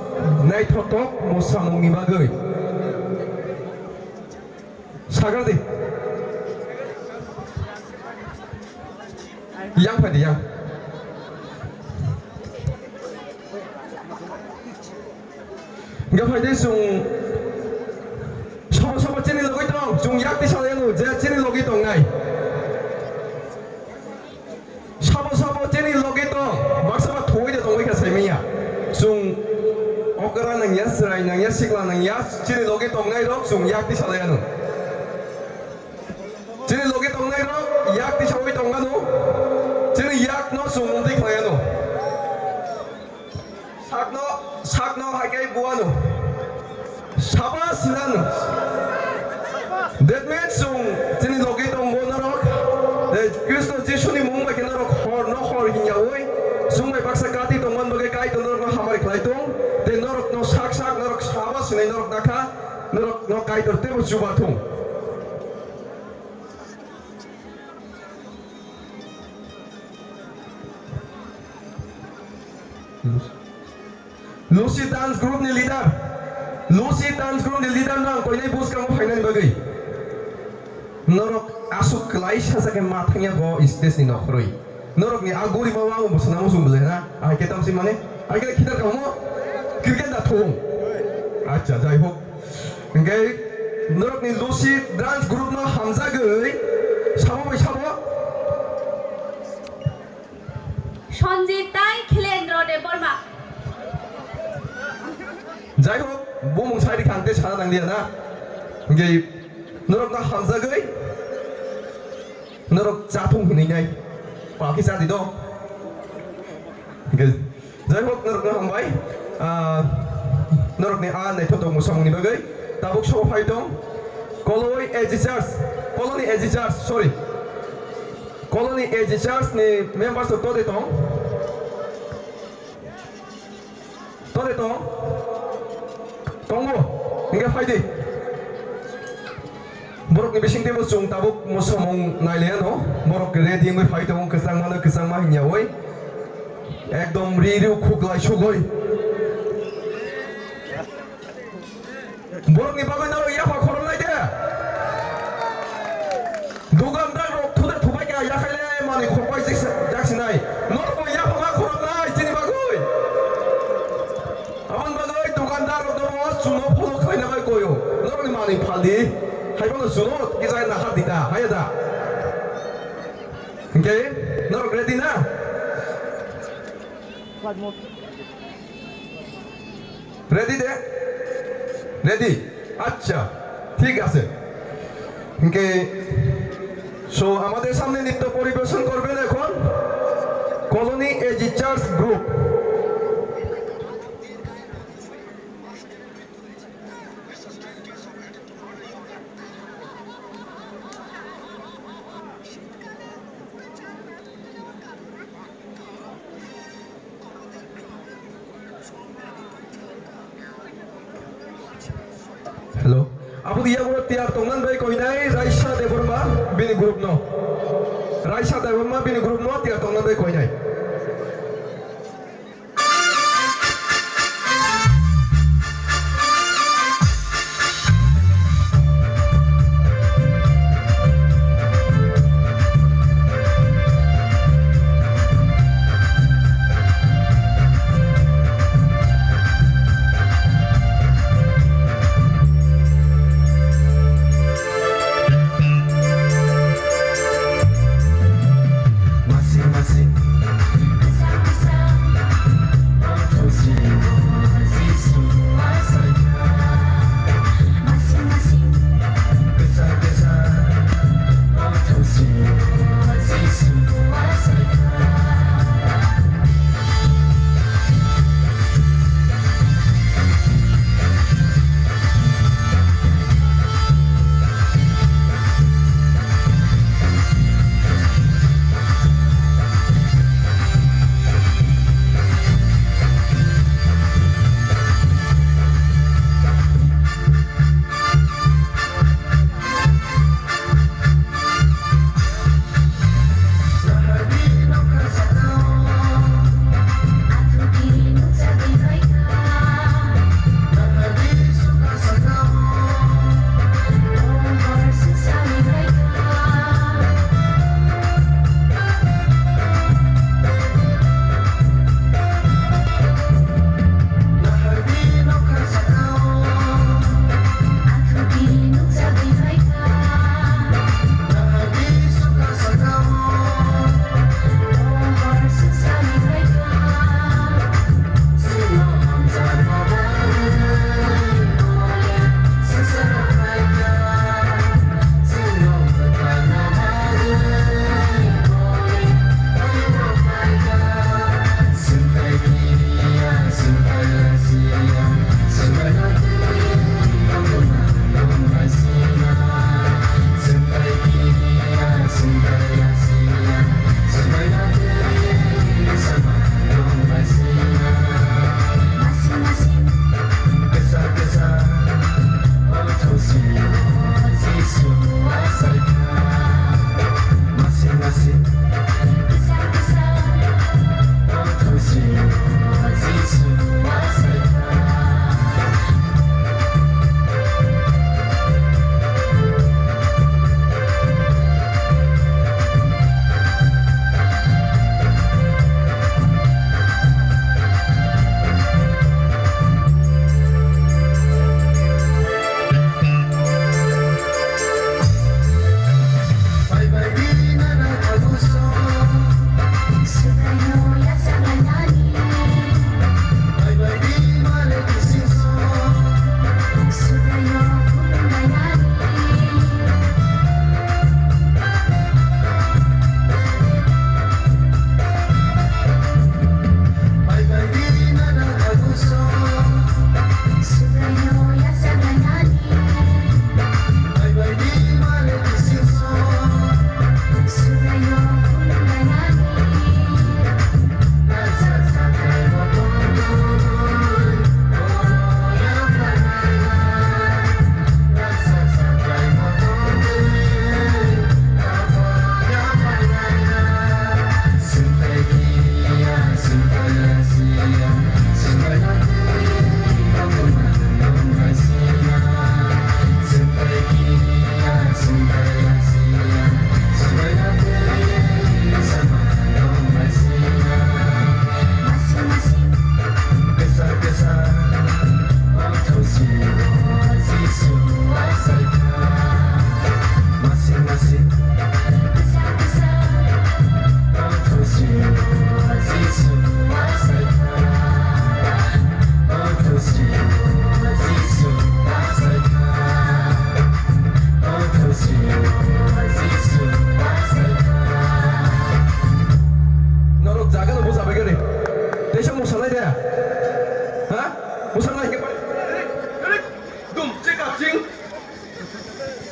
naithotok mwsamungni bagwi. Sagra di. Yang phai di, yang. Hingke phai di chwng sabo sabo chini logoi tong, chwng yak tisa layanw, je chini logoi tongnai. Sabo sabo chini logi tong, baksa ba thuwi de tongwi kha saimanya. Chwng okra nangya, chwrai nangya, sikla nangya, chini logi tongnai rok chwng yak tisa laiya no. Chini logi tongnai rok yak tisa wi tongma no. Chini yak no chwng mungtwi khlaiya no. Sakno, sakno hai khe buano. Saba sinano. That means chwng chini logi tongo norok. Eh, Kristo Jisuni mung bai khe norok hor no hor hingyaui. Chwng bai baksa kati tongman bagwi Kaitor norokno hamari khlai tong. Tei norokno sak sak norok saba sinai norok nakha. Norokno Kaitor teibo chuba thung. Lucy dance group ni leader, Lucy dance group ni leader no ang koinai bwskango phainani bagwi. Norok aswk kwlai sacha khe ma thangya bo stage ni nokhorwi. Norok ni a gori ma wango bwswna muchung bwlai na. Ahai khe tamsi mane, ahai khe khitar kamo cricket da thung. Acha, jai hok. Hingke norokni Lucy dance group no hamjagwi sabo bai sabo. Sanjit tai Khilendra Debbarma. Jai hok, bumung sai rikha ang tei sana nang liya na. Hingke norokno hamjagwi norok chathung hinwi nai. Pakhi chadi do. Hingke Jai hok, norokno hambai. Ah, norokni a naithotok mwsamungni bagwi. Tabuk sabo phai tong. Koloi A G Church, Koloni A G Church, sorry. Koloni A G Church ni members rok tode tong. Tode tong. Tongo. Hingke phai di. Borokni bisingtwi bo chwng tabuk mwsamung nailaiano. Borok ready wngwi phai tongo, kwchangmano kwchangma hingyaui. Ekdom ri ri khuk lai sugoi. Borokni bagwi norok yapha khoroknai de. Dukandar rok thuda thubai kha yakhai le manwi khokbai jaksinai. Norok bo yapha ma khoroknai chini bagwi. Aboni bagwi dukandar rok no chwngno follow khlaina bai koyo. Norokni manwi phaldi. Haibono chwngno kisa nahar dita. Haiya da. Hingke norok ready na? Ready de? Ready? আচ্ছা, ঠিক আছে। Hingke, so আমাদের সামনে নৃত্য পরিবেশন করবেন এখন Koloni A G Church group. Hello. Abo dia bo tiyar tongnan bai koinai Raisa Debbarma bini group no. Raisa Debbarma bini group no tiyar tongnan bai koinai. Masi masi.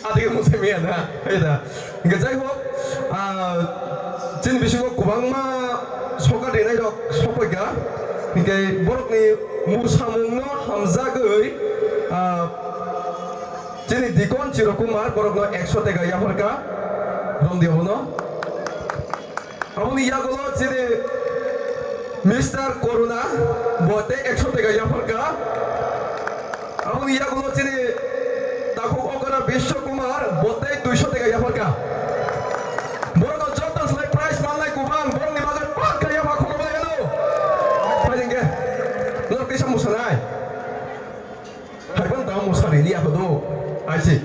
Adige mosai maya na, hai da. Hingke jai hok, ah, chini bisingo kwbangma sokar rinai rok sokphaikha. Hingke borokni musamungno hamjagwi, ah, chini Dikon Chirokumar borokno ekso teka yapharkha. Romdi abono. Aboni yagulo chini Mister Koruna bo tei ekso teka yapharkha. Aboni yagulo chini takhuk okra Biswa Kumar bo tei duiso teka yapharkha. Borokno joto slai prize mannai kubang, borokni bagwi pakha yapha khokobla yano. Phai hingke. Norok kisa musanai. Haiphano tamo musa rili ya hodo. Aisi.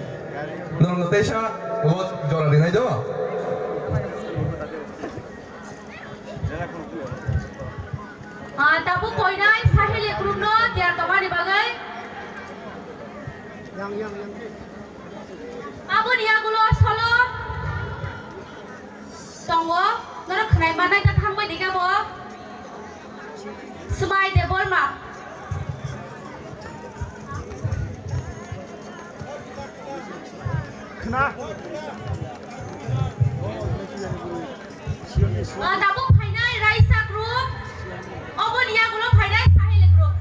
Norokno teisa o jora rinai do. Ah, tabuk koinai Saheli group no tiyar tongmani bagwi. Aboni yagulo solo tongo, norok khwnai manai ta thangbai dikha bo. Swmai Debbarma. Khna. Ah, tabuk phainai Raisa group, oboni yagulo phainai Saheli group.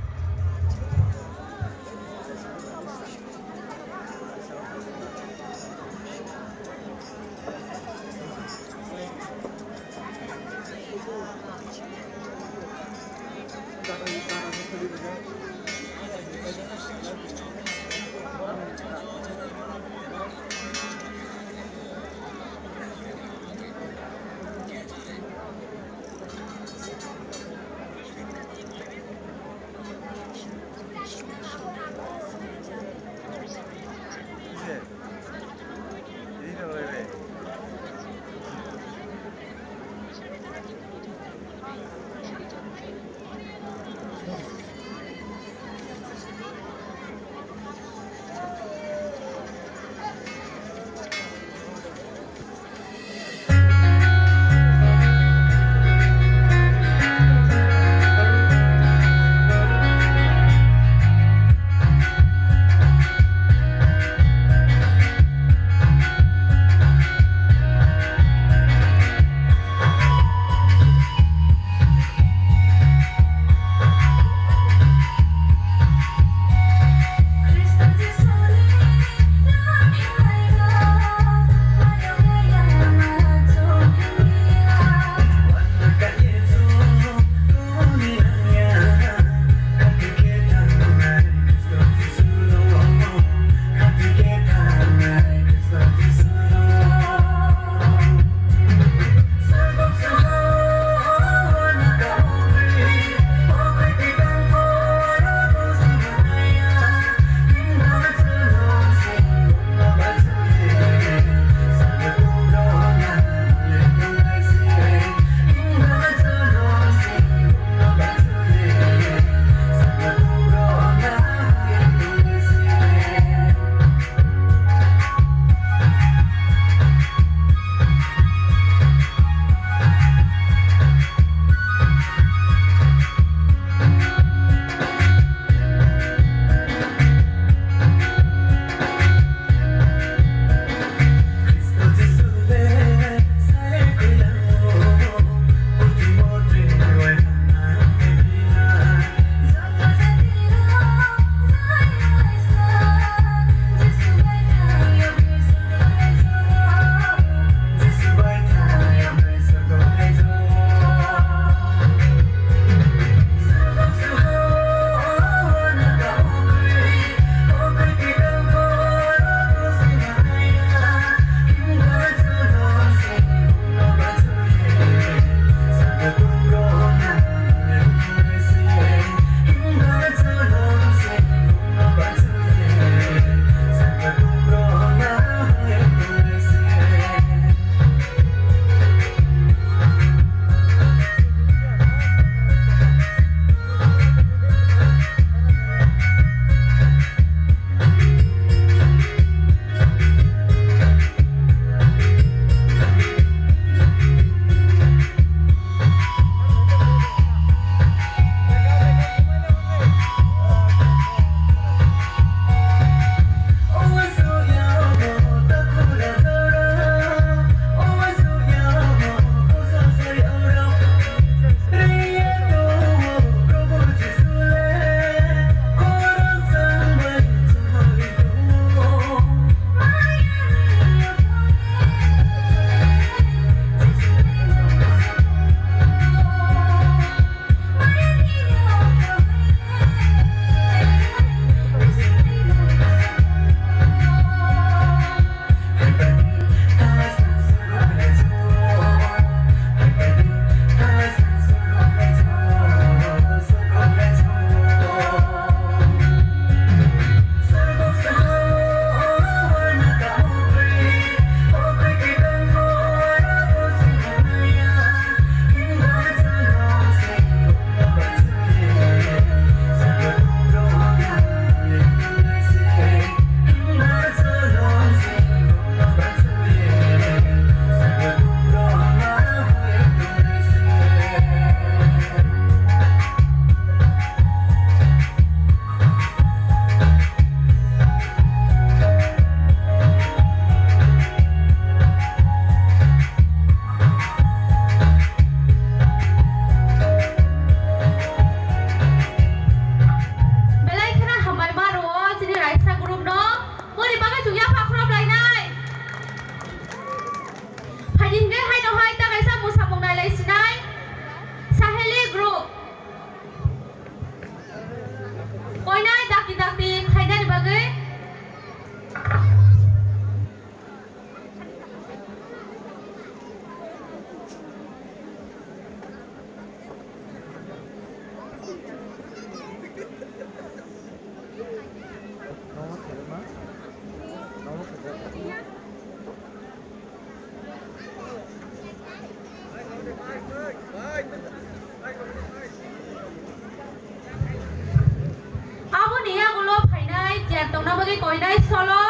Koinai solo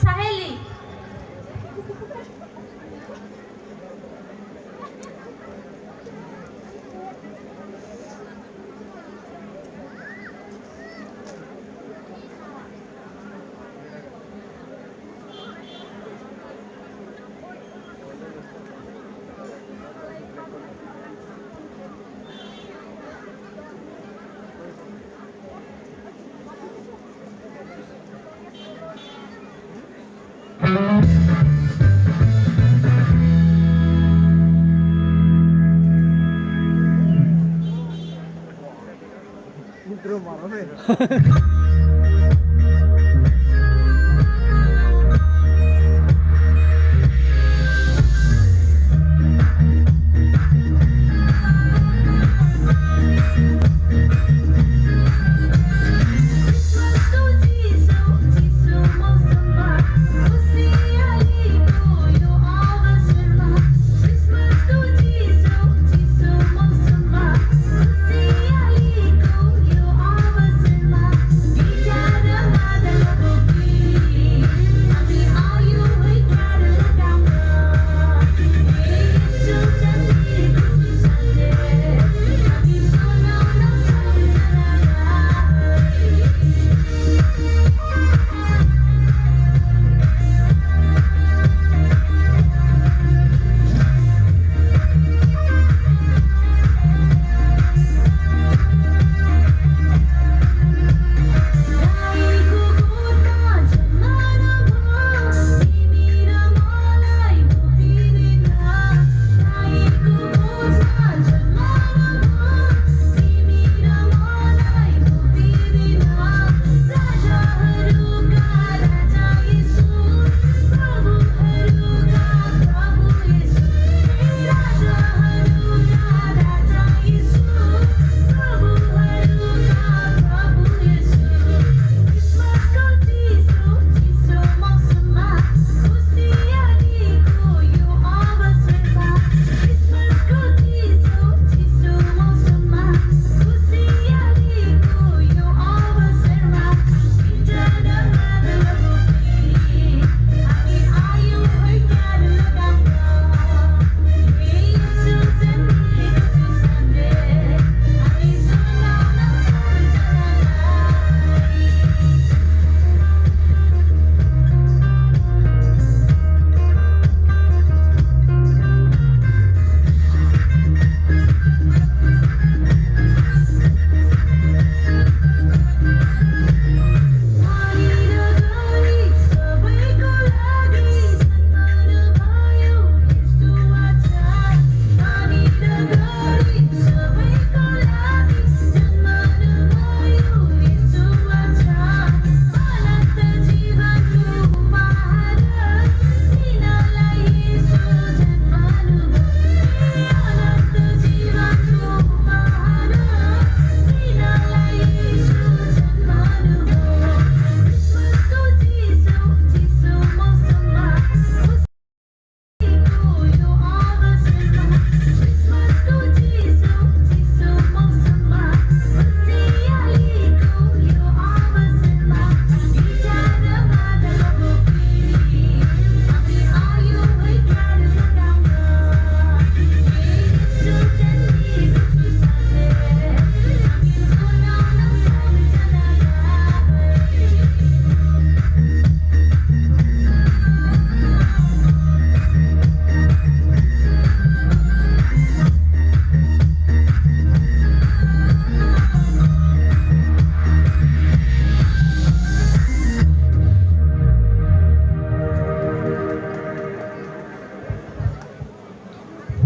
Saheli.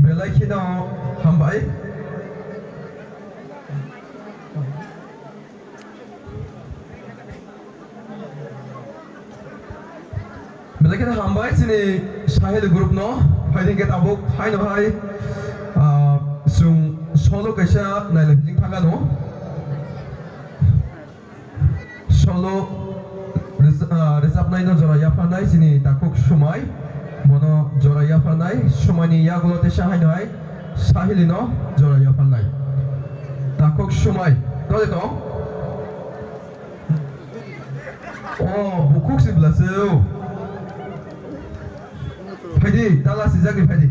Belai kheno hambai. Belai kheno hambai chini Saheli group no. Phaidi hwnkhe tabuk haino hai, ah, chwng solo kaisa nailai pijing thangano. Solo rez-, ah, rwchapnaino jora yapharnai chini takhuk Sumai. Bono jora yapharnai, Sumaini yagulo teisa haino hai Sahilino jora yapharnai. Takhuk Sumai, tole tong? O, bukhuk si bwla se o. Phaidi, tala sijak ni phaidi.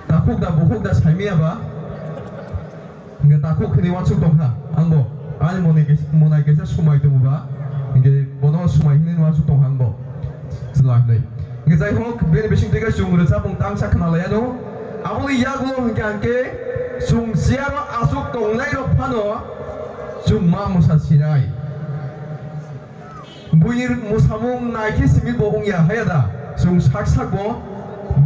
Takhuk da, bukhuk da, saimiya ba. Hingke takhuk hini wansuk tongkha, angbo. Ani moni kis-, monai kisa sumai tongo ba. Hingke bono sumai hini wansuk tongkha, angbo. Chwla hinui. Hingke jai hok, bini bising twi khe chwng rwchapmung tangsa khna lai anw. Aboni yagulo hingke hingke chwng chair o aswk tongnai rok phano chwng ma mwsa sinai. Buini mwsamung nai khe simi bo wngya haya da? Chwng sak sak bo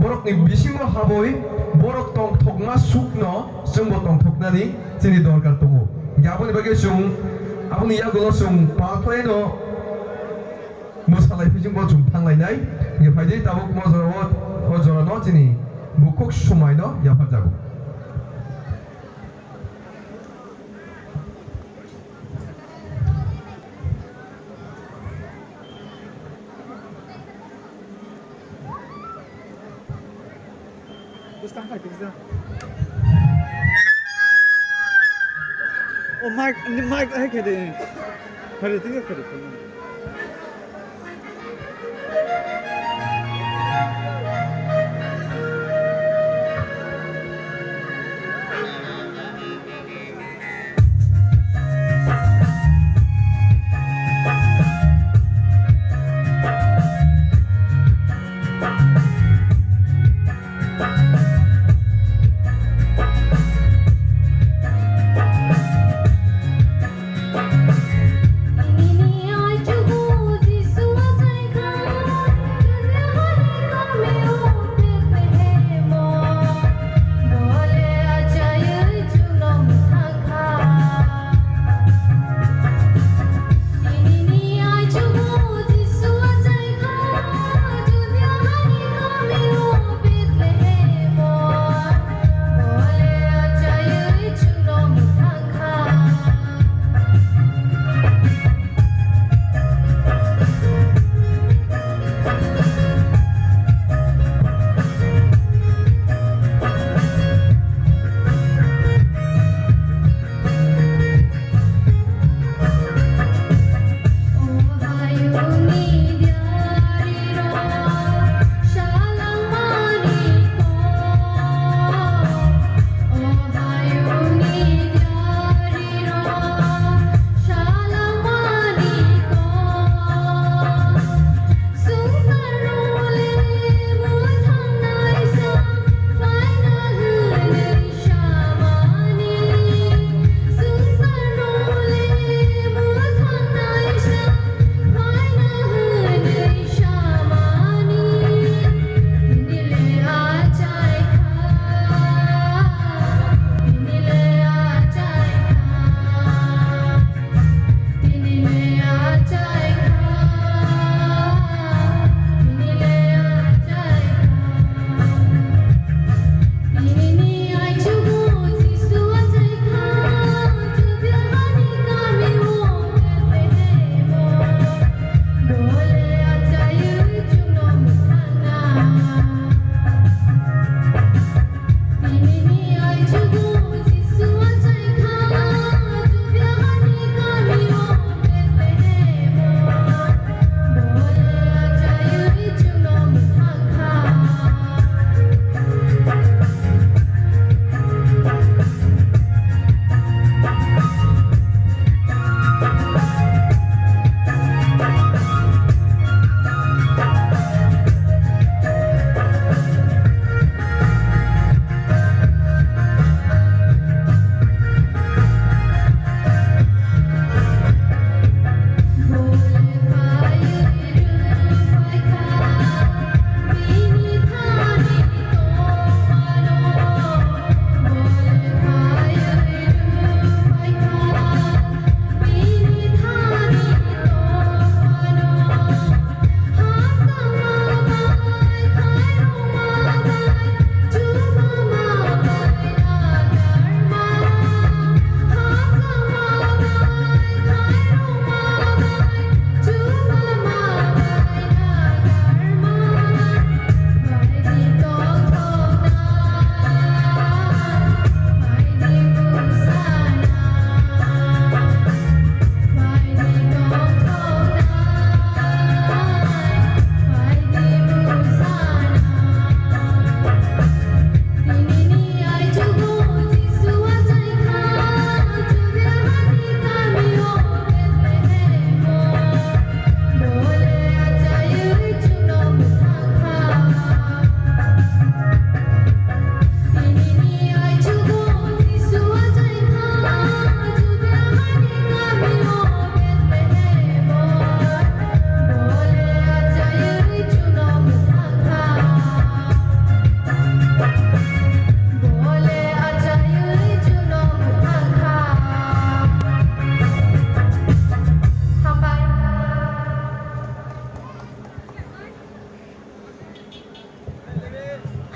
borokni bisingo habwi borok tongthokma sukno chwngbo tongthoknani chini dorkar tongo. Hingke aboni bagwi chwng aboni yagulo chwng pal khlaino mwsalai phijingbo chwng thanglainai. Hingke phaidi tabuk mo jorao, o jorano chini bukhuk sumaino yapharjago. Bwskang hai tikjak. O mic, mic hai khe de. Hai de, tikjak khe de.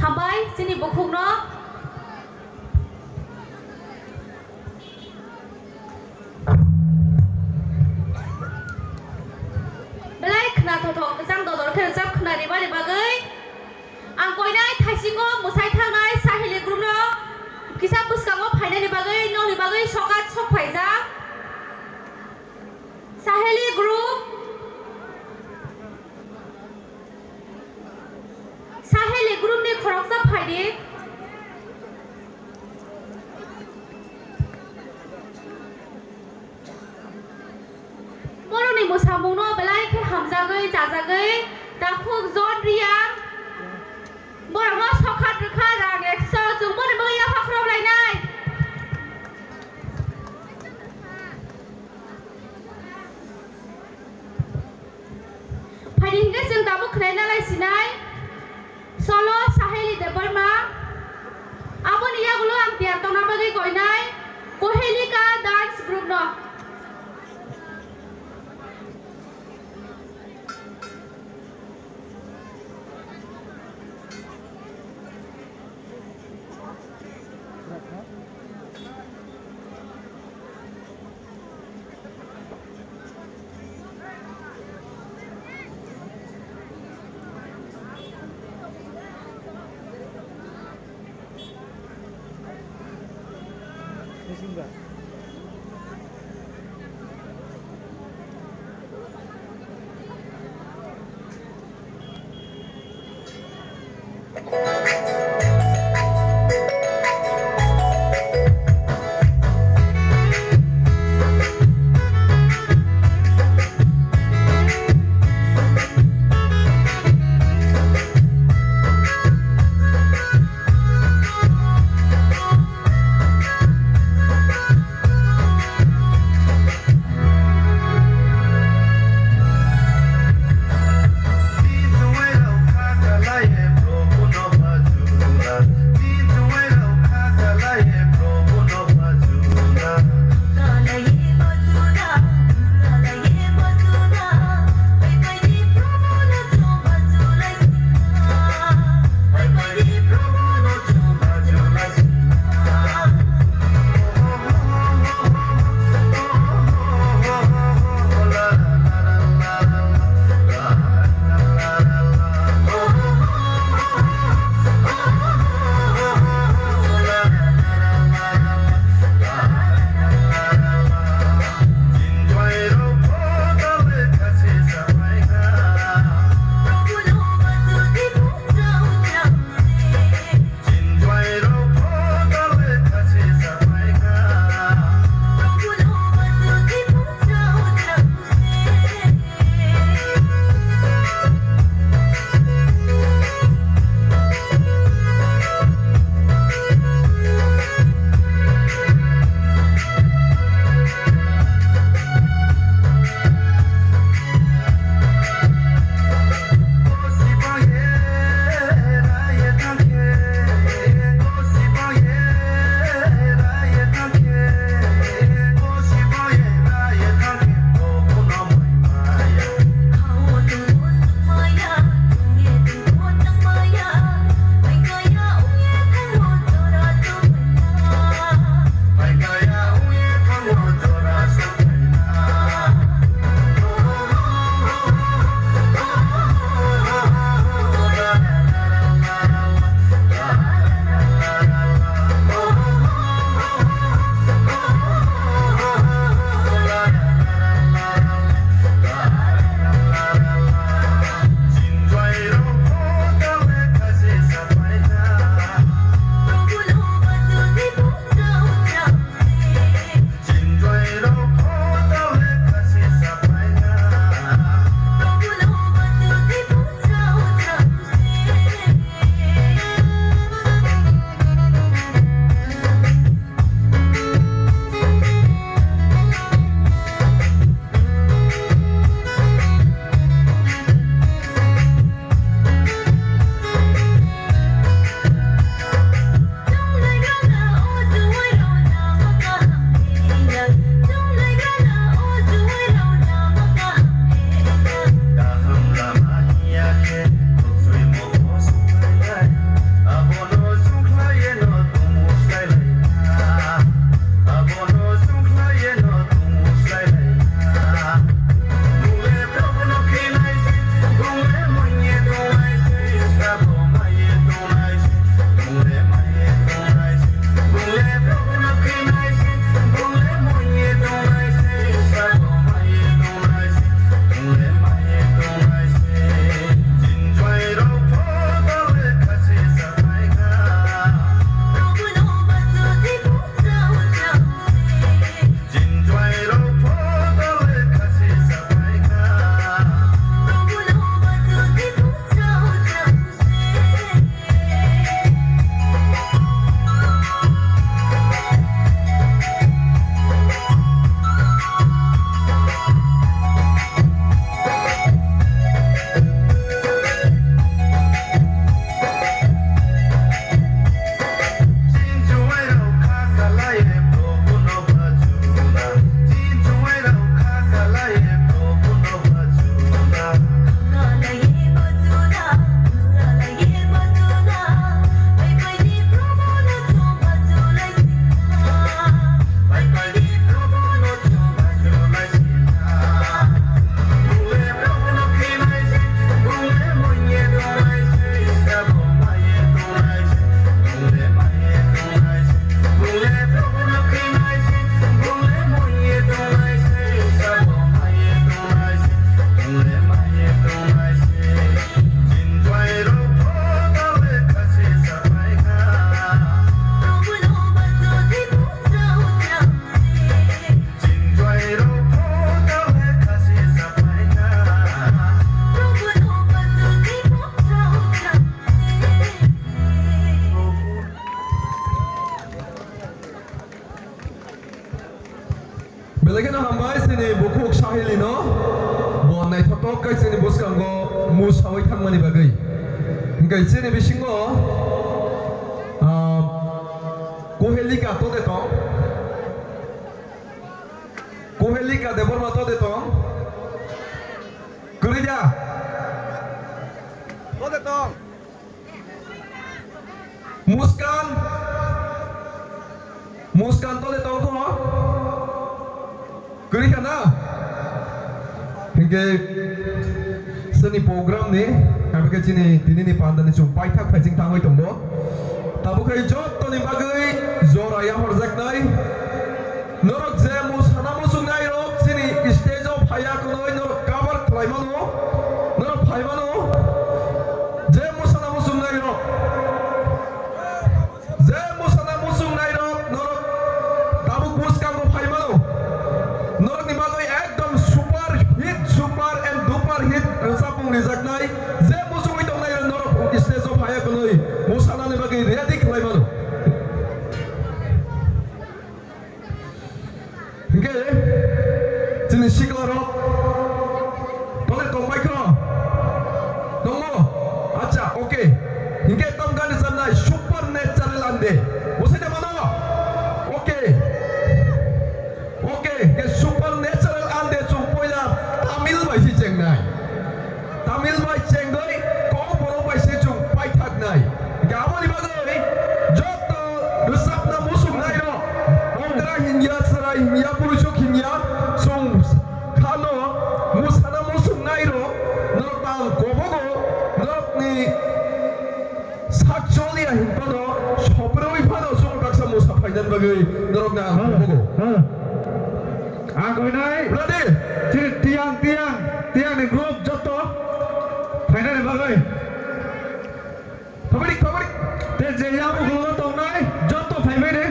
Hambai chini bukhukno. Belai khna thothok, kwchang dodor khe rwchap khna rimani bagwi. Ang koinai thaisingo mwsai thangnai Saheli group no kisa bwskango phainani bagwi, nokni bagwi sokat sok phaijak. Saheli group, Saheli group ni khoroksa phaidi. Borokni mwsamungno belai khe hamjagwi, chajagwi, takhuk John Reang, borokno sokha twkha rang ekso, chwng boni bagwi yapha khorok lainai. Phaidi hinkhe chwng tabuk khwlaina lai sinai. Solo Saheli Debbarma. Aboni yagulo ang tiyar tongna bagwi koinai Kohelika dance group no. Bwskango musawi thangmani bagwi. Hwnkhe chini bisingo, ah, Kohelika tode tong. Kohelika Debbarma tode tong. Kwrwi da? Tode tong. Muskan. Muskan tole tongkho. Kwrwi khana. Hingke sini program ni, abike chini tini ni panda ni chung paithak phaising tangwi tongo. Tabuk hai jotto ni bagwi jora ya horjak nai. Norok je musana muchungnai rok chini stage o phaiya kunui norok cover khlai mano, norok phai mano. Je musana muchungnai rok, je musana muchungnai rok norok tabuk bwskango phai mano. Norok ni bagwi ekdom super hit, super and duper hit rwchapmung rijaknai. Je muchungwi tongnai rok norok stage o phaiya kunui musana ni bagwi ready khlai mano. Hingke chini sikla rok tole tongbai kho? Tongmo? Acha, okay. Hingke tam gani chamnai supernatural ande. Bosai da mano? Okay. Okay, hingke supernatural ande chung poila Tamil bai si chengnai. Tamil bai chengdoi kok borok bai se chung paithaknai. Hingke aboni bagwi joto rwchapna muchungnairok, okra hinya, chwrai hinya, buruisok hinya, chwng khano musana muchungnairok, norok tang kobogo, norokni sak choliya hinphano, soproi phano chwng baksa musa phainani bagwi norokno ang kobogo. Ang koinai. Ready? Chini tiyang, tiyang, tiyang ni group joto phainani bagwi. Phabari, phabari. Te je yang ulo tongnai, joto phaibai de.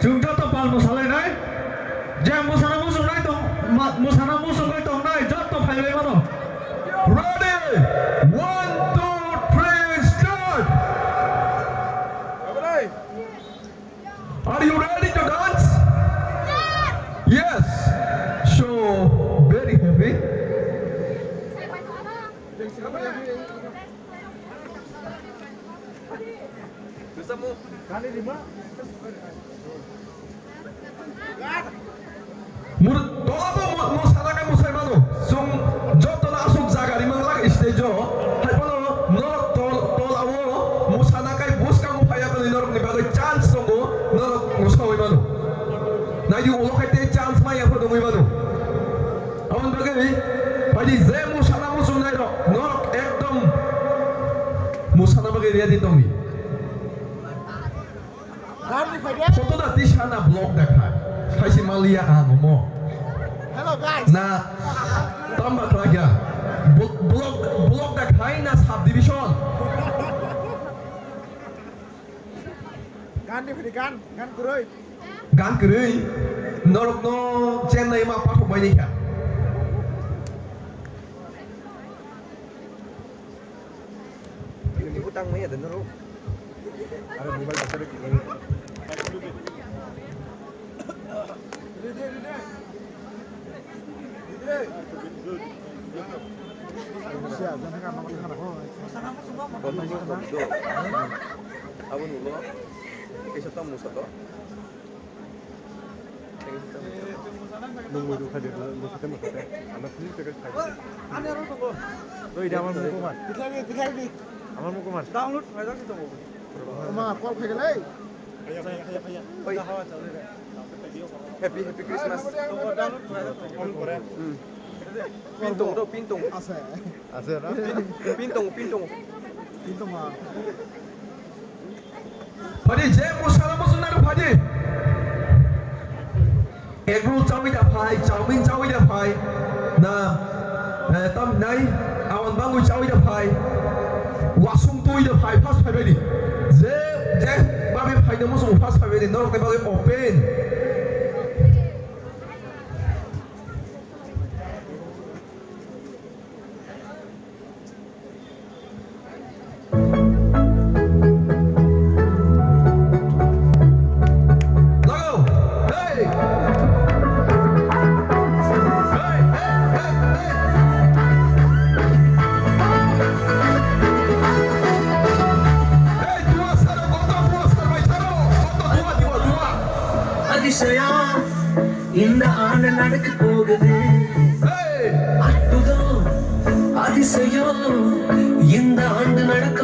Chwng joto pal mosalai nai. Je musana musung nai tong, ma-, musana musung nai tongnai, joto phaibai mano. Ready? One, two, three, start. Are you ready to dance? Yes. So, very happy. Mur-, tolabo mu-, musana kai musai mano. Chwng jotono aswk jaga rimang lak stage o. Hai phano norok tol-, tolao musana kai bwskango phaiya tongwi norokni bagwi chance tongo, norok musaui mano. Naidi ulo khai tei chance maya pho tongwi mano. Aboni bagwi phaidi je musana muchungnai rok, norok ekdom musana bagwi ready tongdi. Photo da tisa na vlog da khai. Saisi maliya ang omo. Hello guys. Na tamba khlaiya. Vlog, vlog da khai na subdivision. Gan di phidi gan, gan kwrwi. Gan kwrwi. Norok no Chennai ma pathok bai ni kha. Ini butang maya dan nero. Ada mobile pasar di sini. Kono kono kono. Abo nulo. Kisa tam musa to. Nung muidu khaidi, nung site musa te. Ano philip te khaidi. Oi, ida amar mukumar. Tikhai di, tikhai di. Amar mukumar. Download khai dak sito. Ma, call khai lai. Oi. Happy, happy Christmas. Download khai dak. Hmm. Pin tong do, pin tong. Ase. Ase na? Pin, pin tong, pin tong. Pin tong ma. Phadi je musala musunai phadi. Egg roll chawi da phai, chowmin chawi da phai. Na, eh, tam nai, awan bangwi chawi da phai. Wasung tui da phai, first phai bedi. Je, je, babi phai da musung first phai bedi. Norok ni babi open. Lago! Hey! Hey, hey, hey, hey! அதிசயம் இந்த ஆண்டு நடக்க போகுது. அற்புதம், அதிசயம் இந்த ஆண்டு நடக்க